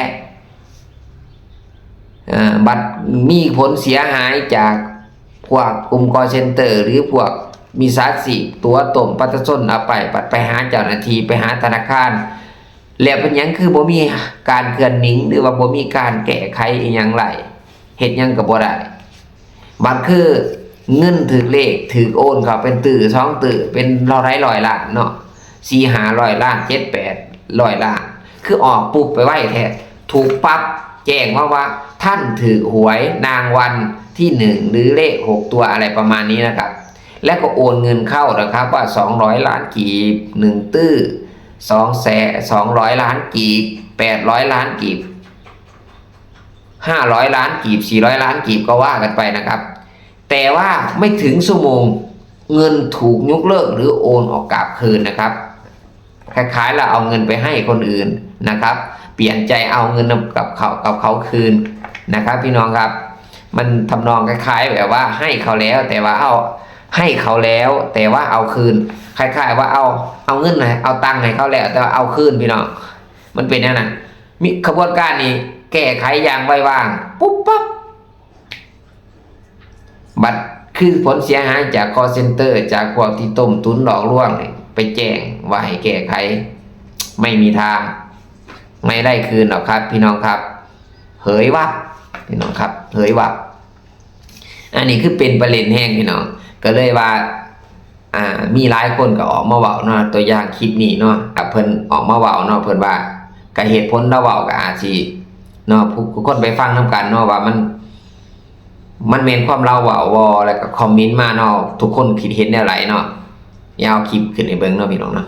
ເອີ ບັດມີຜົນເສຍຫາຍຈາກພວກກຸ່ມຄໍເຊັນເຕີ ຫຼື ພວກມິດສາຊີບຕົວະຕົ້ມປະຊາຊົນເອົາໄປ ບັດໄປຫາເຈົ້າໜ້າທີ່ ໄປຫາທະນາຄານ ແລ້ວເປັນຫຍັງຄືບໍ່ມີການເຄື່ອນໜິງ ຫຼືວ່າບໍ່ມີການແກ້ໄຂອີ່ຫຍັງໄດ້? ເຮັດຫຍັງກໍບໍ່ໄດ້. ບັດຄືເງິນຖືກເລກ ຖືກໂອນເຂົ້າເປັນຕື້ສອງຕື້ ເປັນເທົ່າໃດຮ້ອຍລ້ານເນາະ ສີ່ຫ້າຮ້ອຍລ້ານ ເຈັດແປດຮ້ອຍລ້ານ ຄືອອກປຸບໄປໄວແທ້. ຖືກປັບແຈ້ງມາວ່າ ທ່ານຖືກຫວຍລາງວັນທີໜຶ່ງ ຫຼື ເລກຫົກຕົວ ອະໄລປະມານນີ້ນະຄັບ ແລ້ວກໍໂອນເງິນເຂົ້ານະຄັບວ່າ ສອງຮ້ອຍລ້ານກີບ ໜຶ່ງຕື້ ສອງແສນ ສອງຮ້ອຍລ້ານກີບ ແປດຮ້ອຍລ້ານກີບ ຫ້າຮ້ອຍລ້ານກີບ ສີ່ຮ້ອຍລ້ານກີບ ກໍວ່າກັນໄປນະຄັບ. ແຕ່ວ່າໄມ່ເຖິງຊົ່ວໂມງ ເງິນຖືກຍົກເລີກ ຫຼື ໂອນອອກກັບຄືນນະຄັບ. ຄ້າຍໆວ່າເອົາເງິນໄປໃຫ້ຄົນອື່ນນະຄັບ ປ່ຽນໃຈເອົາເງິນນຳກັບເຂົາ ກັບເຂົາຄືນນະຄັບ ພີ່ນ້ອງຄັບ. ມັນທຳນອງຄ້າຍໆແບບວ່າໃຫ້ເຂົາແລ້ວ ແຕ່ວ່າເອົາ ໃຫ້ເຂົາແລ້ວ ແຕ່ວ່າເອົາຄືນ ຄ້າຍໆວ່າເອົາ ເອົາເງິນໃຫ້ ເອົາຕັງໃຫ້ເຂົາແລ້ວ ແຕ່ວ່າເອົາຄືນ ພີ່ນ້ອງ. ມັນເປັນແນວນັ້ນ. ມີຂະບວນການນີ້ແກ້ໄຂຢ່າງໄວວາງ ປຸບປັບ. ບັດຄືຜົນເສຍຫາຍຈາກຄໍເຊັນເຕີ ຈາກພວກທີ່ຕົ້ມຕຸນຫຼອກລວງນີ້ ໄປແຈ້ງວ່າໃຫ້ແກ້ໄຂ ໄມ່ມີທາງ ໄມ່ໄດ້ຄືນດອກຄັບ ພີ່ນ້ອງຄັບ. ເຫີຍວັບ ພີ່ນ້ອງຄັບ ເຫີຍວັບ. ອັນນີ້ຄືເປັນປະເດັນແຮງ ພີ່ນ້ອງ ກໍເລີຍວ່າ ອ່າ ມີຫຼາຍຄົນກໍອອກມາເວົ້າເນາະ ຕົວຢ່າງຄລິບນີ້ເນາະ ເພິ່ນອອກມາເວົ້າເນາະ ເພິ່ນວ່າ ກໍເຫດຜົນລາວເວົ້າກໍອາດຊິເນາະ ຜູ້ຄົນໄປຟັງນຳກັນເນາະ ວ່າມັນ ມັນແມ່ນຄວາມລາວເວົ້າບໍ່ ແລ້ວກໍຄອມເມັນມາເນາະ ທຸກຄົນຄິດເຫັນແນວໃດເນາະ. ດຽວເອົາຄລິບຂຶ້ນໃຫ້ເບິ່ງເນາະ ພີ່ນ້ອງເນາະ.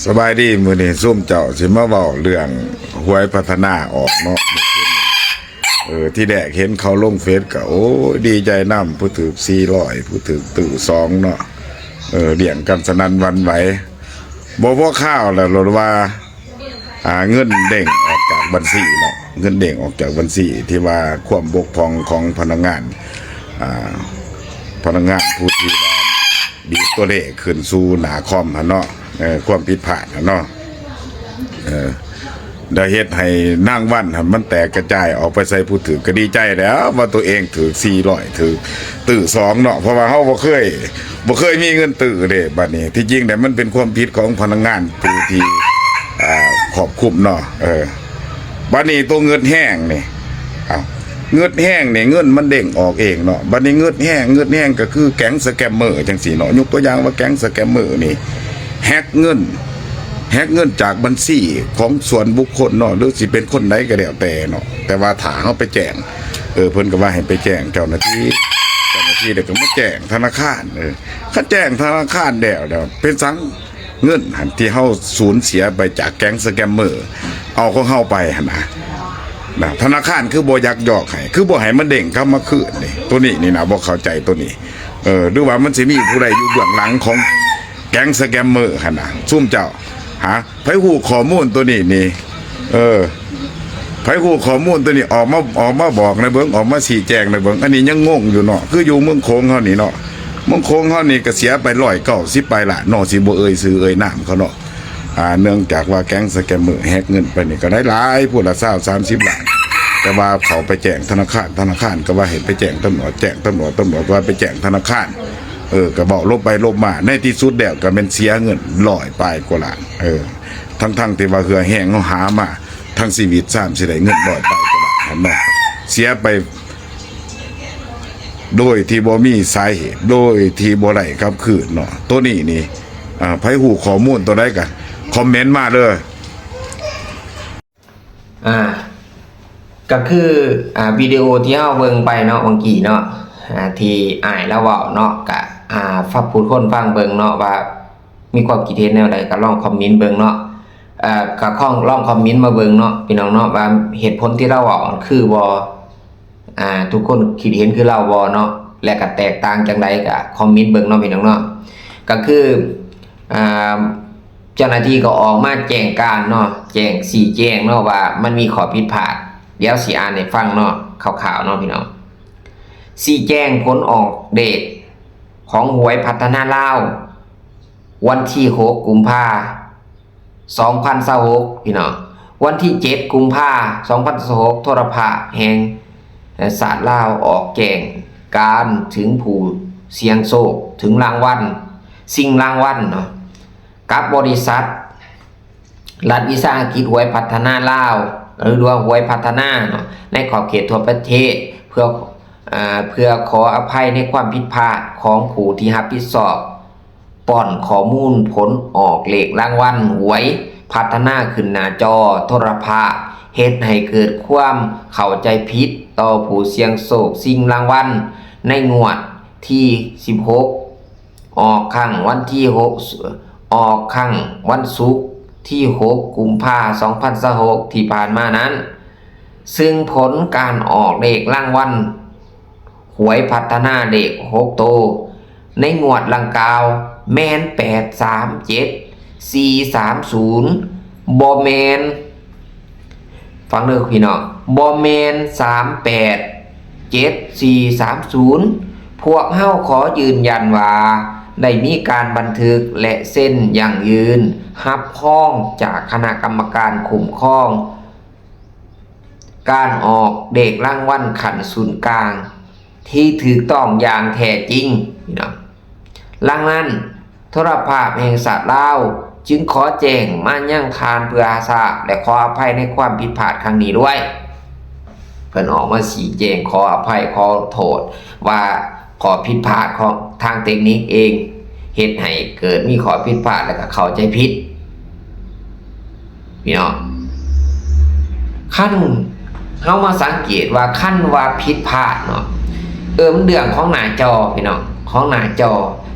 ສະບາຍດີ ມື້ນີ້ຊຸມເຈົ້າຊິມາເວົ້າເລື່ອງຫວຍພັດທະນາອອກເນາະ. ເອີ ທີແລກເຫັນເຂົາລົງເຟສກໍ ໂອ້ຍ ດີໃຈນຳ ຜູ້ຖືກສີ່ຮ້ອຍ ຜູ້ຖືກຕື້ສອງເນາະ. ເອີ ລ້ຽງກັນສະໜັ່ນຫວັ່ນໄຫວ. ບໍ່ພໍຄາວແລ້ວ ໂລດວ່າ ອ່າ ເງິນເດ້ງອອກຈາກບັນຊີເນາະ, ເງິນເດ້ງອອກຈາກບັນຊີ ທີ່ວ່າຄວາມບົກຜ່ອງຂອງພະນັກງານ ອ່າ ພະນັກງານຜູ້ທີ່ວ່າ ດີດຕົວເລກຂຶ້ນສູ່ໜ້າຄອມຫັ້ນເນາະ. ເອີ ຄວາມຜິດພາດຫັ້ນເນາະ ເອີ ໄດ້ເຮັດໃຫ້ລາງວັນຫັ້ນມັນແຕກກະຈາຍອອກໄປໃສ່ຜູ້ຖືກ. ກໍດີໃຈແລ້ວວ່າຕົວເອງຖືກສີ່ຮ້ອຍ ຖືກຕື້ສອງເນາະ, ເພາະວ່າເຮົາບໍ່ເຄີຍ ບໍ່ເຄີຍມີເງິນຕື້ເດ້. ບັດນີ້ທີ່ຈິງແລ້ວມັນເປັນຄວາມຜິດຂອງພະນັກງານຜູ້ທີ່ ອ່າ ຄວບຄຸມເນາະ. ເອີ ບັດນີ້ໂຕເງິນແຮງນີ້ ເອົາ ເງິນແຮງນີ້ ເງິນມັນເດ້ງອອກເອງເນາະ. ບັດນີ້ເງິນແຮງ ເງິນແຮງກໍຄືແກັງສະແກມເມີຈັ່ງຊີ້ເນາະ. ຍົກຕົວຢ່າງວ່າແກັງສະແກມເມີນີ້ ແຮັກເງິນ ແຮັກເງິນຈາກບັນຊີຂອງສ່ວນບຸກຄົນເນາະ ຫຼືຊິເປັນຄົນໃດກໍແລ້ວແຕ່ເນາະ, ແຕ່ວ່າຖ້າເຮົາໄປແຈ້ງ ເອີ ເພິ່ນກໍວ່າໃຫ້ໄປແຈ້ງເຈົ້າໜ້າທີ່ ເຈົ້າໜ້າທີ່ເດກໍມາແຈ້ງທະນາຄານ. ເອີ ຄັນແຈ້ງທະນາຄານແລ້ວ ແລ້ວເປັນສັງ ເງິນຫັ້ນທີ່ເຮົາສູນເສຍໄປຈາກແກັງສະແກມເມີ ເອົາຂອງເຮົາໄປຫັ້ນນະ ນະ ທະນາຄານຄືບໍ່ຍັກຍອກໃຫ້ ຄືບໍ່ໃຫ້ມັນເດ້ງກັບມາຄືນນີ້? ໂຕນີ້ນີ້ນະ ບໍ່ເຂົ້າໃຈໂຕນີ້. ເອີ ຫຼືວ່າມັນຊິມີຜູ້ໃດຢູ່ເບື້ອງຫຼັງຂອງແກັງສະແກມເມີຫັ້ນນະ? ຊຸມເຈົ້າ ຫາ ໃຜຮູ້ຂໍ້ມູນໂຕນີ້ນີ້? ເອີ ໃຜຮູ້ຂໍ້ມູນໂຕນີ້ ອອກມາ ອອກມາບອກໜ່ອຍເບິ່ງ ອອກມາຊີ້ແຈງໜ່ອຍເບິ່ງ. ອັນນີ້ຍັງງົງຢູ່ເນາະ ຄືຢູ່ເມືອງໂຂງເຮົານີ້ເນາະ, ເມືອງໂຂງເຮົານີ້ກໍເສຍໄປຮ້ອຍເກົ້າສິບປາຍລ້ານເນາະ, ຊິບໍ່ເອີ່ຍຊື່ເອີ່ຍນາມເຂົາເນາະ. ອ່າ ເນື່ອງຈາກວ່າແກັງສະແກມເມີແຮັກເງິນໄປນີ້ກໍໄດ້ຫຼາຍ ຜູ້ລະຊາວສາມສິບລ້ານ, ແຕ່ວ່າເຂົາໄປແຈ້ງທະນາຄານ ທະນາຄານກໍວ່າໃຫ້ໄປແຈ້ງຕຳຫຼວດ ແຈ້ງຕຳຫຼວດ ຕຳຫຼວດວ່າໄປແຈ້ງທະນາຄານ. ເອີ ກໍເວົ້າລົບໄປລົບມາ ໃນທີ່ສຸດແລ້ວກໍແມ່ນເສຍເງິນຮ້ອຍປາຍກວ່າລ້ານ. ເອີ ທັງໆທີ່ວ່າເຫື່ອແຮງເຮົາຫາມາທັງຊີວິດ ຊ້ຳຊິໄດ້ເງິນຮ້ອຍປາຍກວ່າບາດຫັ້ນເນາະ, ເສຍໄປໂດຍທີ່ບໍ່ມີສາເຫດ ໂດຍທີ່ບໍ່ໄດ້ກັບຄືນເນາະ. ໂຕນີ້ນີ້ ອ່າ ໃຜຮູ້ຂໍ້ມູນໂຕໃດກໍຄອມເມັນມາເລີຍ. ອ່າ ກໍຄື ອ່າ ວິດີໂອທີ່ເຮົາເບິ່ງໄປເນາະ ເມື່ອກີ້ເນາະ ອ່າ ທີ່ອ້າຍລາວເວົ້າເນາະ ກະ ອ່າ ຝາກຜູ້ຄົນຟັງເບິ່ງເນາະ ວ່າມີຄວາມຄິດເຫັນແນວໃດ ກໍລອງຄອມເມັນເບິ່ງເນາະ. ເອີ ກໍລອງຄອມເມັນມາເບິ່ງເນາະ ພີ່ນ້ອງເນາະ ວ່າເຫດຜົນທີ່ລາວເວົ້ານັ້ນຄືບໍ່? ອ່າ ທຸກຄົນຄິດເຫັນຄືລາວບໍ່ເນາະ ແລະ ກໍແຕກຕ່າງຈັ່ງໃດ ກໍຄອມເມັນເບິ່ງເນາະ ພີ່ນ້ອງເນາະ. ກໍຄື ອ່າ ເຈົ້າໜ້າທີ່ກໍອອກມາແຈ້ງການເນາະ ແຈ້ງ ຊີ້ແຈງເນາະ ວ່າມັນມີຂໍ້ຜິດພາດ. ດຽວຊິອ່ານໃຫ້ຟັງເນາະ ຄ່າວໆເນາະ ພີ່ນ້ອງ. ຊີ້ແຈງຜົນອອກເດດຂອງຫວຍພັດທະນາລາວ ວັນທີຫົກ ກຸມພາ ສອງພັນຊາວຫົກ ພີ່ນ້ອງ. ວັນທີເຈັດ ກຸມພາ ສອງພັນຊາວຫົກ ໂທລະພາບແຫ່ງຊາດລາວອອກແຈ້ງການເຖິງຜູ້ສ່ຽງໂຊກ ເຖິງລາງວັນ ຊິງລາງວັນເນາະ ກັບບໍລິສັດລັດວິສາຫະກິດຫວຍພັດທະນາລາວ ຫຼືວ່າຫວຍພັດທະນາເນາະ ໃນຂອບເຂດທົ່ວປະເທດ ເພື່ອ ເພື່ອຂໍອະໄພໃນຄວາມຜິດພາດຂອງຜູ້ທີ່ຮັບຜິດຊອບ ປ້ອນຂໍ້ມູນຜົນອອກເລກລາງວັນຫວຍພັດທະນາຂຶ້ນໜ້າຈໍໂທລະພາບ ເຮັດໃຫ້ເກີດຄວາມເຂົ້າໃຈຜິດຕໍ່ຜູ້ສ່ຽງໂຊກຊິງລາງວັນ ໃນງວດທີສິບຫົກ ອອກຄັ້ງວັນທີຫົກ ອອກຄັ້ງວັນສຸກທີຫົກ ກຸມພາ ສອງພັນຊາວຫົກ ທີ່ຜ່ານມານັ້ນ, ຊຶ່ງຜົນການອອກເລກລາງວັນ ຫວຍພັດທະນາເລກຫົກໂຕໃນງວດດັ່ງກ່າວແມ່ນ ແປດສາມເຈັດ ສີ່ສາມສູນ ບໍ່ແມ່ນ ຟັງເດີພີ່ນ້ອງ ບໍ່ແມ່ນ ສາມແປດເຈັດສີ່ສາມສູນ. ພວກເຮົາຂໍຢືນຢັນວ່າ ໄດ້ມີການບັນທຶກ ແລະ ເຊັນຢັ້ງຢືນຮັບຮອງຈາກຄະນະກຳມະການຄຸ້ມຄອງ ການອອກເລກລາງວັນຂັ້ນສູນກາງທີ່ຖືກຕ້ອງຢ່າງແທ້ຈິງ ພີ່ນ້ອງ. ດັ່ງນັ້ນ ໂທລະພາບແຫ່ງຊາດລາວຈຶ່ງຂໍແຈ້ງມາຍັງທ່ານເພື່ອຊາບ ແລະ ຂໍອະໄພໃນຄວາມຜິດພາດຄັ້ງນີ້ດ້ວຍ. ເພິ່ນອອກມາຊີ້ແຈງ ຂໍອະໄພ ຂໍໂທດວ່າ ຂໍ້ຜິດພາດຂອງທາງເຕັກນິກເອງ ເຮັດໃຫ້ເກີດມີຂໍ້ຜິດພາດ ແລະ ກໍເຂົ້າໃຈຜິດ ພີ່ນ້ອງ. ຄັນເຮົາມາສັງເກດວ່າ ຄັນວ່າຜິດພາດເນາະ ເອີ ມັນເລື່ອງຂອງໜ້າຈໍ ພີ່ນ້ອງ ຂອງໜ້າຈໍ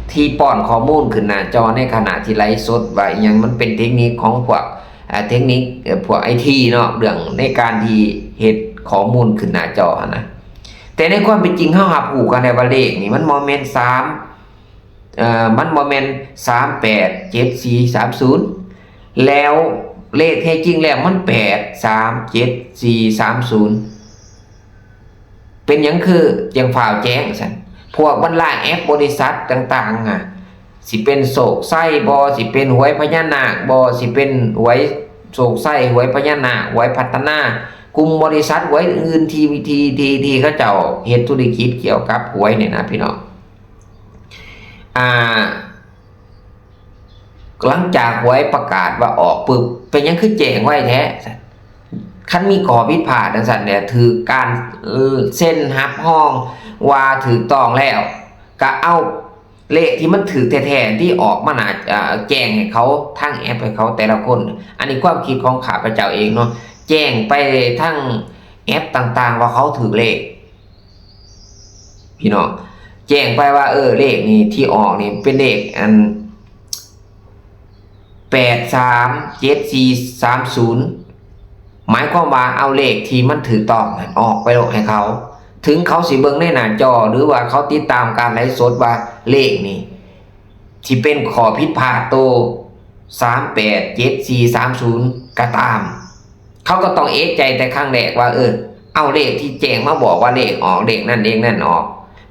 ເທ ທີ່ປ້ອນຂໍ້ມູນຂຶ້ນໜ້າຈໍໃນຂະນະທີ່ໄລຟ໌ສົດວ່າອີ່ຫຍັງ, ມັນເປັນເທັກນິກຂອງພວກ ເອີ ເທັກນິກ ເອີ ພວກໄອທີເນາະ, ເລື່ອງໃນການທີ່ເຮັດຂໍ້ມູນຂຶ້ນໜ້າຈໍຫັ້ນນະ. ແຕ່ໃນຄວາມເປັນຈິງເຮົາຮັບຮູ້ກັນແລ້ວວ່າເລກນີ້ມັນບໍ່ແມ່ນສາມ ເອີ ມັນບໍ່ແມ່ນສາມແປດເຈັດສີ່ສາມສູນ ແລ້ວເລກແທ້ຈິງແລ້ວມັນແປດສາມເຈັດສີ່ສາມສູນ. ເປັນຫຍັງຄືຈັ່ງຟ້າວແຈ້ງຊັ້ນ? ພວກບັນດາແອັບບໍລິສັດຕ່າງໆ ຫະ ຊິເປັນໂຊກໄຊບໍ, ຊິເປັນຫວຍພະຍານາກບໍ, ຊິເປັນຫວຍໂຊກໄຊ, ຫວຍພະຍານາກ, ຫວຍພັດທະນາ, ກຸ່ມບໍລິສັດຫວຍອື່ນໆ ທີ່ ທີ່ ທີ່ ທີ່ເຂົາເຈົ້າເຮັດທຸລະກິດກ່ຽວກັບຫວຍນີ້ນະ ພີ່ນ້ອງ. ອ່າ ຫຼັງຈາກຫວຍປະກາດວ່າອອກປຶບ ເປັນຫຍັງຄືແຈ້ງໄວແທ້? ຄັນມີຂໍ້ຜິດພາດຈັ່ງຊັ້ນແຫຼະ ຖືກການເຊັນຮັບຮອງວ່າຖືກຕ້ອງແລ້ວ ກະເອົາເລກທີ່ມັນຖືກແທ້ໆ ທີ່ອອກມາໜ້າ ເອີ ແຈ້ງໃຫ້ເຂົາທາງແອັບໃຫ້ເຂົາແຕ່ລະຄົນ. ອັນນີ້ຄວາມຄິດຂອງຂ້າພະເຈົ້າເອງເນາະ, ແຈ້ງໄປທາງແອັບຕ່າງໆ ວ່າເຂົາຖືກເລກ. ພີ່ນ້ອງ ແຈ້ງໄປວ່າ ເອີ ເລກນີ້ທີ່ອອກນີ້ເປັນເລກອັນ ແປດສາມເຈັດສີ່ສາມສູນ ໝາຍຄວາມວ່າເອົາເລກທີ່ມັນຖືກຕ້ອງນັ້ນອອກໄປໂລດໃຫ້ເຂົາ. ເຖິງເຂົາຊິເບິ່ງໃນໜ້າຈໍ ຫຼືວ່າເຂົາຕິດຕາມການໄລຟ໌ສົດວ່າເລກນີ້ຊິເປັນຂໍ້ຜິດພາດໂຕສາມແປດເຈັດສີ່ສາມສູນກໍຕາມ, ເຂົາກໍຕ້ອງເອກໃຈແຕ່ຄັ້ງແລກວ່າ ເອີ ເອົາເລກທີ່ແຈ້ງມາບອກວ່າເລກອອກ ເລກນັ້ນເລກນັ້ນອອກ,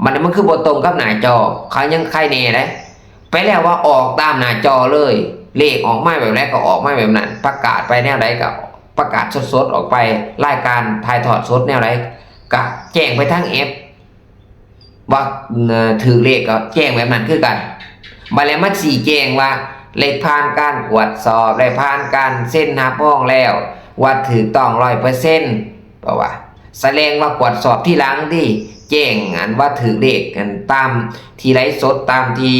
ບັດນີ້ມັນຄືບໍ່ຕົງກັບໜ້າຈໍ. ເຂົາຍັງໄຄແນ່ເດ້ ໄປແລ້ວວ່າອອກຕາມໜ້າຈໍເລີຍ, ເລກອອກມາແບບໃດກໍອອກມາແບບນັ້ນ, ປະກາດໄປແນວໃດກໍປະກາດສົດໆອອກໄປ, ລາຍການຖ່າຍທອດສົດແນວໃດກໍແຈ້ງໄປທາງແອັບ ວ່າ ເອີ ຖືກເລກກໍແຈ້ງແບບນັ້ນຄືກັນ. ບັດແລ້ວມາຊີ້ແຈງວ່າໄດ້ຜ່ານການກວດສອບ, ໄດ້ຜ່ານການເຊັນຮັບຮອງແລ້ວ ວ່າຖືກຕ້ອງຮ້ອຍເປີເຊັນ, ເພາະວ່າສະແດງວ່າກວດສອບທີຫຼັງຕິ, ແຈ້ງອັນວ່າຖືກເລກ ອັນຕາມທີ່ໄລຟ໌ສົດ, ຕາມທີ່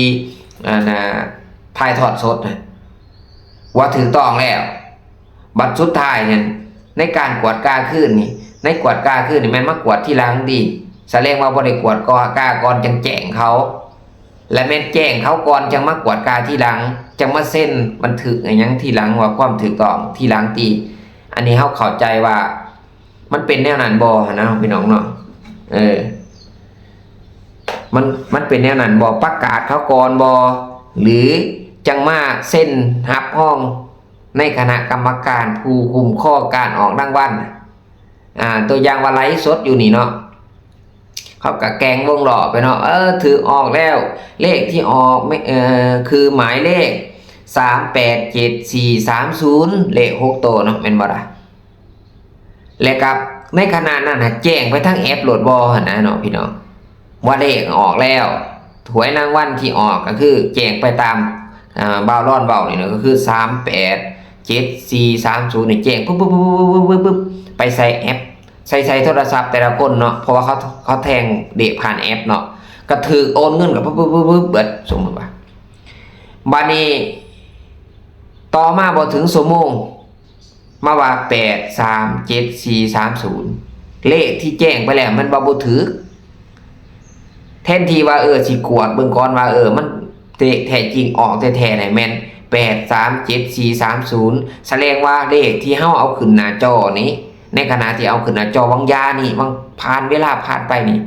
ອັນ ອ່າ ຖ່າຍທອດສົດ ວ່າຖືກຕ້ອງແລ້ວ. ບັດສຸດທ້າຍນັ້ນ ໃນການກວດກາຄືນນີ້ ໃນກວດກາຄືນນີ້ແມ່ນມາກວດທີຫຼັງຕິ, ສະແດງວ່າບໍ່ໄດ້ກວດກາກ່ອນຈັ່ງແຈ້ງເຂົາ, ແລະແມ່ນແຈ້ງເຂົາກ່ອນຈັ່ງມາກວດກາທີຫຼັງ, ຈັ່ງມາເຊັນບັນທຶກອີ່ຫຍັງທີຫຼັງ ວ່າຄວາມຖືກຕ້ອງທີຫຼັງຕິ. ອັນນີ້ເຮົາເຂົ້າໃຈວ່າມັນເປັນແນວນັ້ນບໍ່ຫັ້ນນະ ພີ່ນ້ອງເນາະ? ເອີ ມັນ ມັນເປັນແນວນັ້ນບໍ່? ປະກາດເຂົາກ່ອນບໍ່ ຫຼືຈັ່ງມາເຊັນຮັບຮອງ ໃນຄະນະກຳມະການຜູ້ຄຸ້ມຄອງການອອກລາງວັນ. ອ່າ ຕົວຢ່າງວ່າໄລຟ໌ສົດຢູ່ນີ້ເນາະ, ເຂົາກະແກງວົງລໍ້ໄປເນາະ, ເອີ ຖືກອອກແລ້ວ, ເລກທີ່ອອກ ເອີ ຄືໝາຍເລກສາມແປດເຈັດສີ່ສາມສູນ ເລກຫົກໂຕເນາະ ແມ່ນບໍ່ລະ? ແລະກະໃນຂະນະນັ້ນນະ ແຈ້ງໄປທາງແອັບໂລດບໍ່ຫັ້ນນະເນາະ ພີ່ນ້ອງ? ວ່າເລກອອກແລ້ວ, ຫວຍລາງວັນທີ່ອອກກໍຄືແຈ້ງໄປຕາມ ອ່າ ບ່າວລອນເວົ້ານີ້ນະ, ກໍຄືສາມແປດເຈັດສີ່ສາມສູນນີ້ ແຈ້ງປຶບໆໆໆ ໄປໃສ່ແອັບ ໃສ່ ໃສ່ໂທລະສັບແຕ່ລະຄົນເນາະ, ເພາະວ່າເຂົາ ເຂົາແທງເລກຜ່ານແອັບເນາະ, ກໍຖືກໂອນເງິນກັນປຶບໆໆໆ ເບິດ ສົມມຸດວ່າ. ບາດນີ້ຕໍ່ມາບໍ່ເຖິງຊົ່ວໂມງ ມາວ່າແປດສາມເຈັດສີ່ສາມສູນ ເລກທີ່ແຈ້ງໄປແລ້ວມັນວ່າບໍ່ຖືກ. ແທນທີ່ວ່າ ເອີ ຊິກວດເບິ່ງກ່ອນວ່າ ເອີ ມັນເລກແທ້ຈິງອອກແທ້ໆນີ້ແມ່ນແປດສາມເຈັດສີ່ສາມສູນ, ສະແດງວ່າເລກທີ່ເຮົາເອົາຂຶ້ນໜ້າຈໍນີ້ ໃນຂະນະທີ່ເອົາຂຶ້ນໜ້າຈໍຫວ່າງຢານີ້ ຫວ່າງຜ່ານເວລາຜ່ານໄປນີ້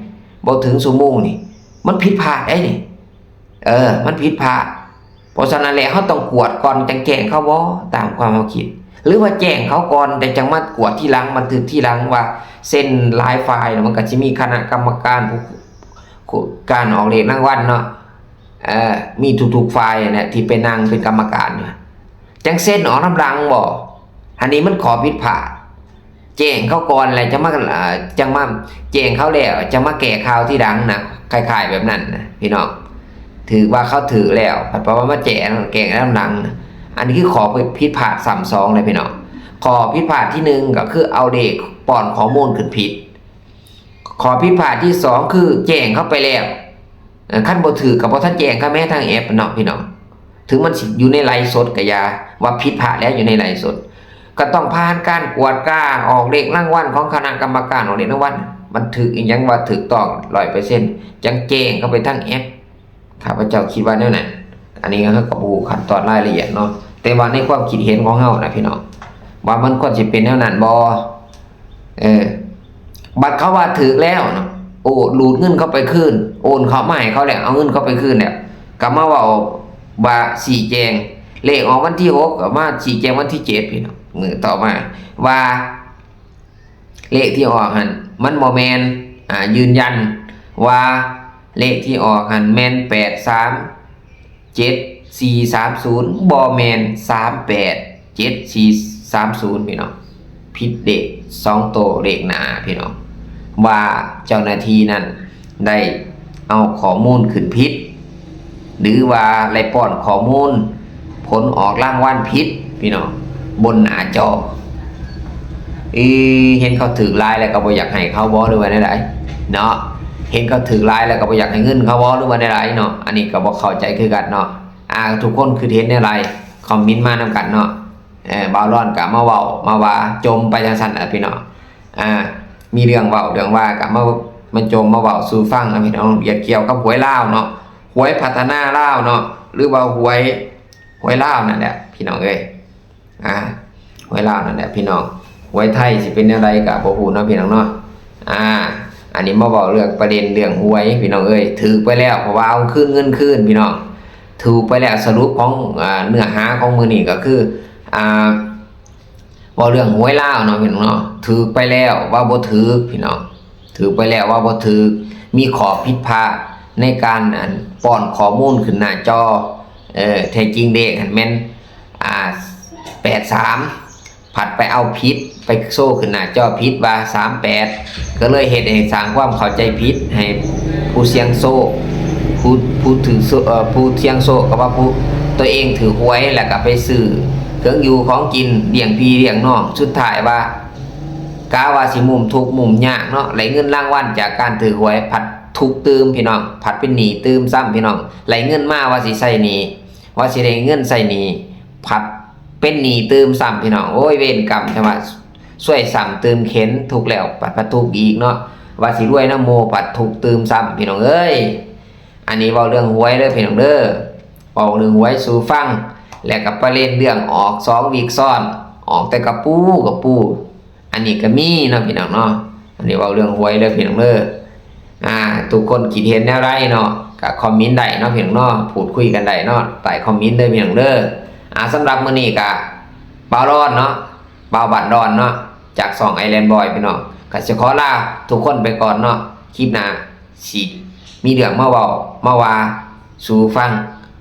ບໍ່ເຖິງຊົ່ວໂມງນີ້ ມັນຜິດພາດໄດ໋ນີ້. ເອີ ມັນຜິດພາດ. ເພາະສະນັ້ນແຫຼະ ເຮົາຕ້ອງກວດກ່ອນຈັ່ງແຈ້ງເຂົາບໍ່ ຕາມຄວາມເຮົາຄິດ ຫຼືວ່າແຈ້ງເຂົາກ່ອນ ແຕ່ຈັ່ງມາກວດທີຫຼັງ ບັນທຶກທີຫຼັງວ່າເຊັນຫຼາຍຝ່າຍ, ແລ້ວມັນກໍຊິມີຄະນະກຳມະການຜູ້ ຜູ້ ການອອກເລກລາງວັນເນາະ, ເອີ ມີທຸກໆຝ່າຍຫັ້ນແຫຼະທີ່ໄປນັ່ງເປັນກຳມະການຢູ່ ຈັ່ງເຊັນອອກນຳຫຼັງບໍ່? ອັນນີ້ມັນຂໍ້ຜິດພາດ. ແຈ້ງເຂົາກ່ອນແລ້ວຈັ່ງມາ ເອີ ຈັ່ງມາແຈ້ງເຂົາແລ້ວຈັ່ງມາແກ້ຂ່າວທີຫຼັງນະ, ຄ້າຍໆແບບນັ້ນນະ ພີ່ນ້ອງ. ຖືກວ່າເຂົາຖືກແລ້ວ ພັດໄປວ່າມາແຈ້ງ ແກ້ນຳຫຼັງນະ, ອັນນີ້ຄືຂໍ້ຜິດພາດຊ້ຳສອງເລີຍ ພີ່ນ້ອງ. ຂໍ້ຜິດພາດທີໜຶ່ງ ກໍຄືເອົາເລກປ້ອນຂໍ້ມູນຂຶ້ນຜິດ. ຂໍ້ຜິດພາດທີສອງ ຄືແຈ້ງເຂົາໄປແລ້ວ ເອີ ຄັນບໍ່ຖືກກໍບໍ່ທັນແຈ້ງເຂົາແມ້ທາງແອັບເນາະ ພີ່ນ້ອງ. ເຖິງມັນຊິຢູ່ໃນໄລຟ໌ສົດກໍຢ່າ ວ່າຜິດພາດແລ້ວຢູ່ໃນໄລຟ໌ສົດ ກໍຕ້ອງຜ່ານການກວດກາອອກເລກລາງວັນຂອງຄະນະກຳມະການອອກເລກລາງວັນ ບັນທຶກອີ່ຫຍັງວ່າຖືກຕ້ອງຮ້ອຍເປີເຊັນ ຈັ່ງແຈ້ງເຂົ້າໄປທາງແອັບ. ຂ້າພະເຈົ້າຄິດວ່າແນວນັ້ນ. ອັນນີ້ເຮົາກໍບໍ່ຮູ້ຂັ້ນຕອນລາຍລະອຽດເນາະ ແຕ່ວ່າໃນຄວາມຄິດເຫັນຂອງເຮົານະພີ່ນ້ອງ ວ່າມັນຄວນຊິເປັນແນວນັ້ນບໍ່? ເອີ ບັດເຂົາວ່າຖືກແລ້ວເນາະ ໂອ້ ດູດເງິນເຂົາໄປຄືນ ໂອນເຂົ້າມາໃຫ້ເຂົາແລ້ວ ເອົາເງິນເຂົາໄປຄືນແລ້ວ ກໍມາເວົ້າວ່າຊີ້ແຈງ ເລກອອກວັນທີຫົກ ກໍມາຊີ້ແຈງວັນທີເຈັດ ພີ່ນ້ອງ ມື້ຕໍ່ມາວ່າ ເລກທີ່ອອກຫັ້ນມັນບໍ່ແມ່ນ ອາ ຢືນຢັນວ່າເລກທີ່ອອກຫັ້ນແມ່ນ ແປດສາມເຈັດສີ່ສາມສູນ ບໍ່ແມ່ນ ສາມແປດເຈັດສີ່ສາມສູນ ພີ່ນ້ອງ ຜິດເລກສອງໂຕເລກໜ້າ ພີ່ນ້ອງ ວ່າເຈົ້າໜ້າທີ່ນັ້ນໄດ້ເອົາຂໍ້ມູນຂຶ້ນຜິດ ຫຼືວ່າໄດ້ປ້ອນຂໍ້ມູນຜົນອອກລາງວັນຜິດ ພີ່ນ້ອງ ບົນໜ້າຈໍ. ອີ ເຫັນເຂົາຖືກຫຼາຍແລ້ວກໍບໍ່ຢາກໃຫ້ເຂົາບໍ ຫຼືວ່າແນວໃດເນາະ? ເຫັນເຂົາຖືກຫຼາຍແລ້ວກໍບໍ່ຢາກໃຫ້ເງິນເຂົາບໍ ຫຼືວ່າແນວໃດເນາະ? ອັນນີ້ກໍບໍ່ເຂົ້າໃຈຄືກັນເນາະ. ອາ ທຸກຄົນຄິດເຫັນແນວໃດ? ຄອມເມັນມານຳກັນເນາະ. ເອີ ບ່າວລອນກໍມາເວົ້າມາວ່າ ຈົ່ມໄປຈັ່ງຊັ້ນແຫຼະພີ່ນ້ອງ. ອາ ມີເລື່ອງເວົ້າເລື່ອງວ່າກໍມາ ມາຈົ່ມມາເວົ້າສູ່ຟັງນະພີ່ນ້ອງ. ກ່ຽວກັບຫວຍລາວເນາະ ຫວຍພັດທະນາລາວເນາະ ຫຼືວ່າຫວຍ ຫວຍລາວນັ້ນແຫຼະພີ່ນ້ອງເອີຍ. ອາ ຫວຍລາວນັ້ນແຫຼະພີ່ນ້ອງ ຫວຍໄທຊິເປັນແນວໃດກໍບໍ່ຮູ້ເນາະພີ່ນ້ອງເນາະ. ອາ ອັນນີ້ມາເວົ້າເລື່ອງປະເດັນເລື່ອງຫວຍພີ່ນ້ອງເອີຍ ຖືກໄປແລ້ວ ເພາະວ່າເອົາຄືນເງິນຄືນພີ່ນ້ອງ ຖືກໄປແລ້ວ. ສະຫຼຸບຂອງ ອາ ເນື້ອຫາຂອງມື້ນີ້ກໍຄື ອາ ເວົ້າເລື່ອງຫວຍລາວເນາະພີ່ນ້ອງເນາະ ຖືກໄປແລ້ວວ່າບໍ່ຖືກພີ່ນ້ອງ ຖືກໄປແລ້ວວ່າບໍ່ຖືກ ມີຂໍ້ຜິດພາດໃນການ ອັນ ປ້ອນຂໍ້ມູນຂຶ້ນໜ້າຈໍ. ເອີ ແທ້ຈິງເລກຫັ້ນແມ່ນ ອາ ແປດສາມ ພັດໄປເອົາຜິດ ໄປໂຊຂຶ້ນໜ້າຈໍຜິດວ່າ ສາມແປດ ກໍເລີຍເຮັດໃຫ້ສ້າງຄວາມເຂົ້າໃຈຜິດໃຫ້ຜູ້ສ່ຽງໂຊກ ຜູ້ ຜູ້ຖືກໂຊ ເອີ ຜູ້ສ່ຽງໂຊກ ກໍວ່າຜູ້ ຕົວເອງຖືກຫວຍ ແລ້ວກໍໄປຊື້ເຄື່ອງຢູ່ຂອງກິນລ້ຽງພີ່ລ້ຽງນ້ອງ. ສຸດທ້າຍວ່າ ກະວ່າຊິມຸ້ມທຸກມຸ້ມຍາກເນາະ ໄດ້ເງິນລາງວັນຈາກການຖືກຫວຍ ພັດທຸກຕື່ມພີ່ນ້ອງ ພັດເປັນໜີ້ຕື່ມຊ້ຳພີ່ນ້ອງ. ໄດ້ເງິນມາວ່າຊິໃຊ້ໜີ້ ວ່າຊິໄດ້ເງິນໃຊ້ໜີ້ ພັດເປັນໜີ້ຕື່ມຊ້ຳພີ່ນ້ອງ. ໂອ້ຍ ເວນກຳ ຈັ່ງວ່າຊວຍຊ້ຳຕື່ມເຂັນ ທຸກແລ້ວພັດ ພັດທຸກອີກເນາະ ວ່າຊິລວຍນຳໝູ່ ພັດທຸກຕື່ມຊ້ຳພີ່ນ້ອງເອີຍ. ອັນນີ້ເວົ້າເລື່ອງຫວຍເດີພີ່ນ້ອງເດີ ເວົ້າເລື່ອງຫວຍສູ່ຟັງ ແລ້ວກໍປະເດັນເລື່ອງອອກສອງວິກຊ້ອນ ອອກແຕ່ກະປູກະປູ ອັນນີ້ກໍມີເນາະພີ່ນ້ອງເນາະ. ອັນນີ້ເວົ້າເລື່ອງຫວຍເດີພີ່ນ້ອງເດີ. ອາ ທຸກຄົນຄິດເຫັນແນວໃດເນາະ ກໍຄອມເມັນໄດ້ເນາະພີ່ນ້ອງເນາະ ພູດຄຸຍກັນໄດ້ເນາະ ໃຕ້ຄອມເມັນເດີພີ່ນ້ອງເດີ. ອາ ສຳລັບມື້ນີ້ກໍບ່າວລອນເນາະ ບ່າວບ້ານດອນເນາະ ຈາກຊ່ອງ Island Boy ພີ່ນ້ອງ ກໍຊິຂໍລາທຸກຄົນໄປກ່ອນເນາະ. ຄລິບໜ້າຊິມີເລື່ອງມາເວົ້າມາວ່າສູ່ຟັງ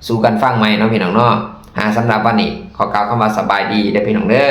ສູ່ກັນຟັງໃໝ່ເນາະພີ່ນ້ອງເນາະ. ອາ ສຳລັບວັນນີ້ຂໍກ່າວຄຳວ່າສະບາຍດີເດີພີ່ນ້ອງເດີ.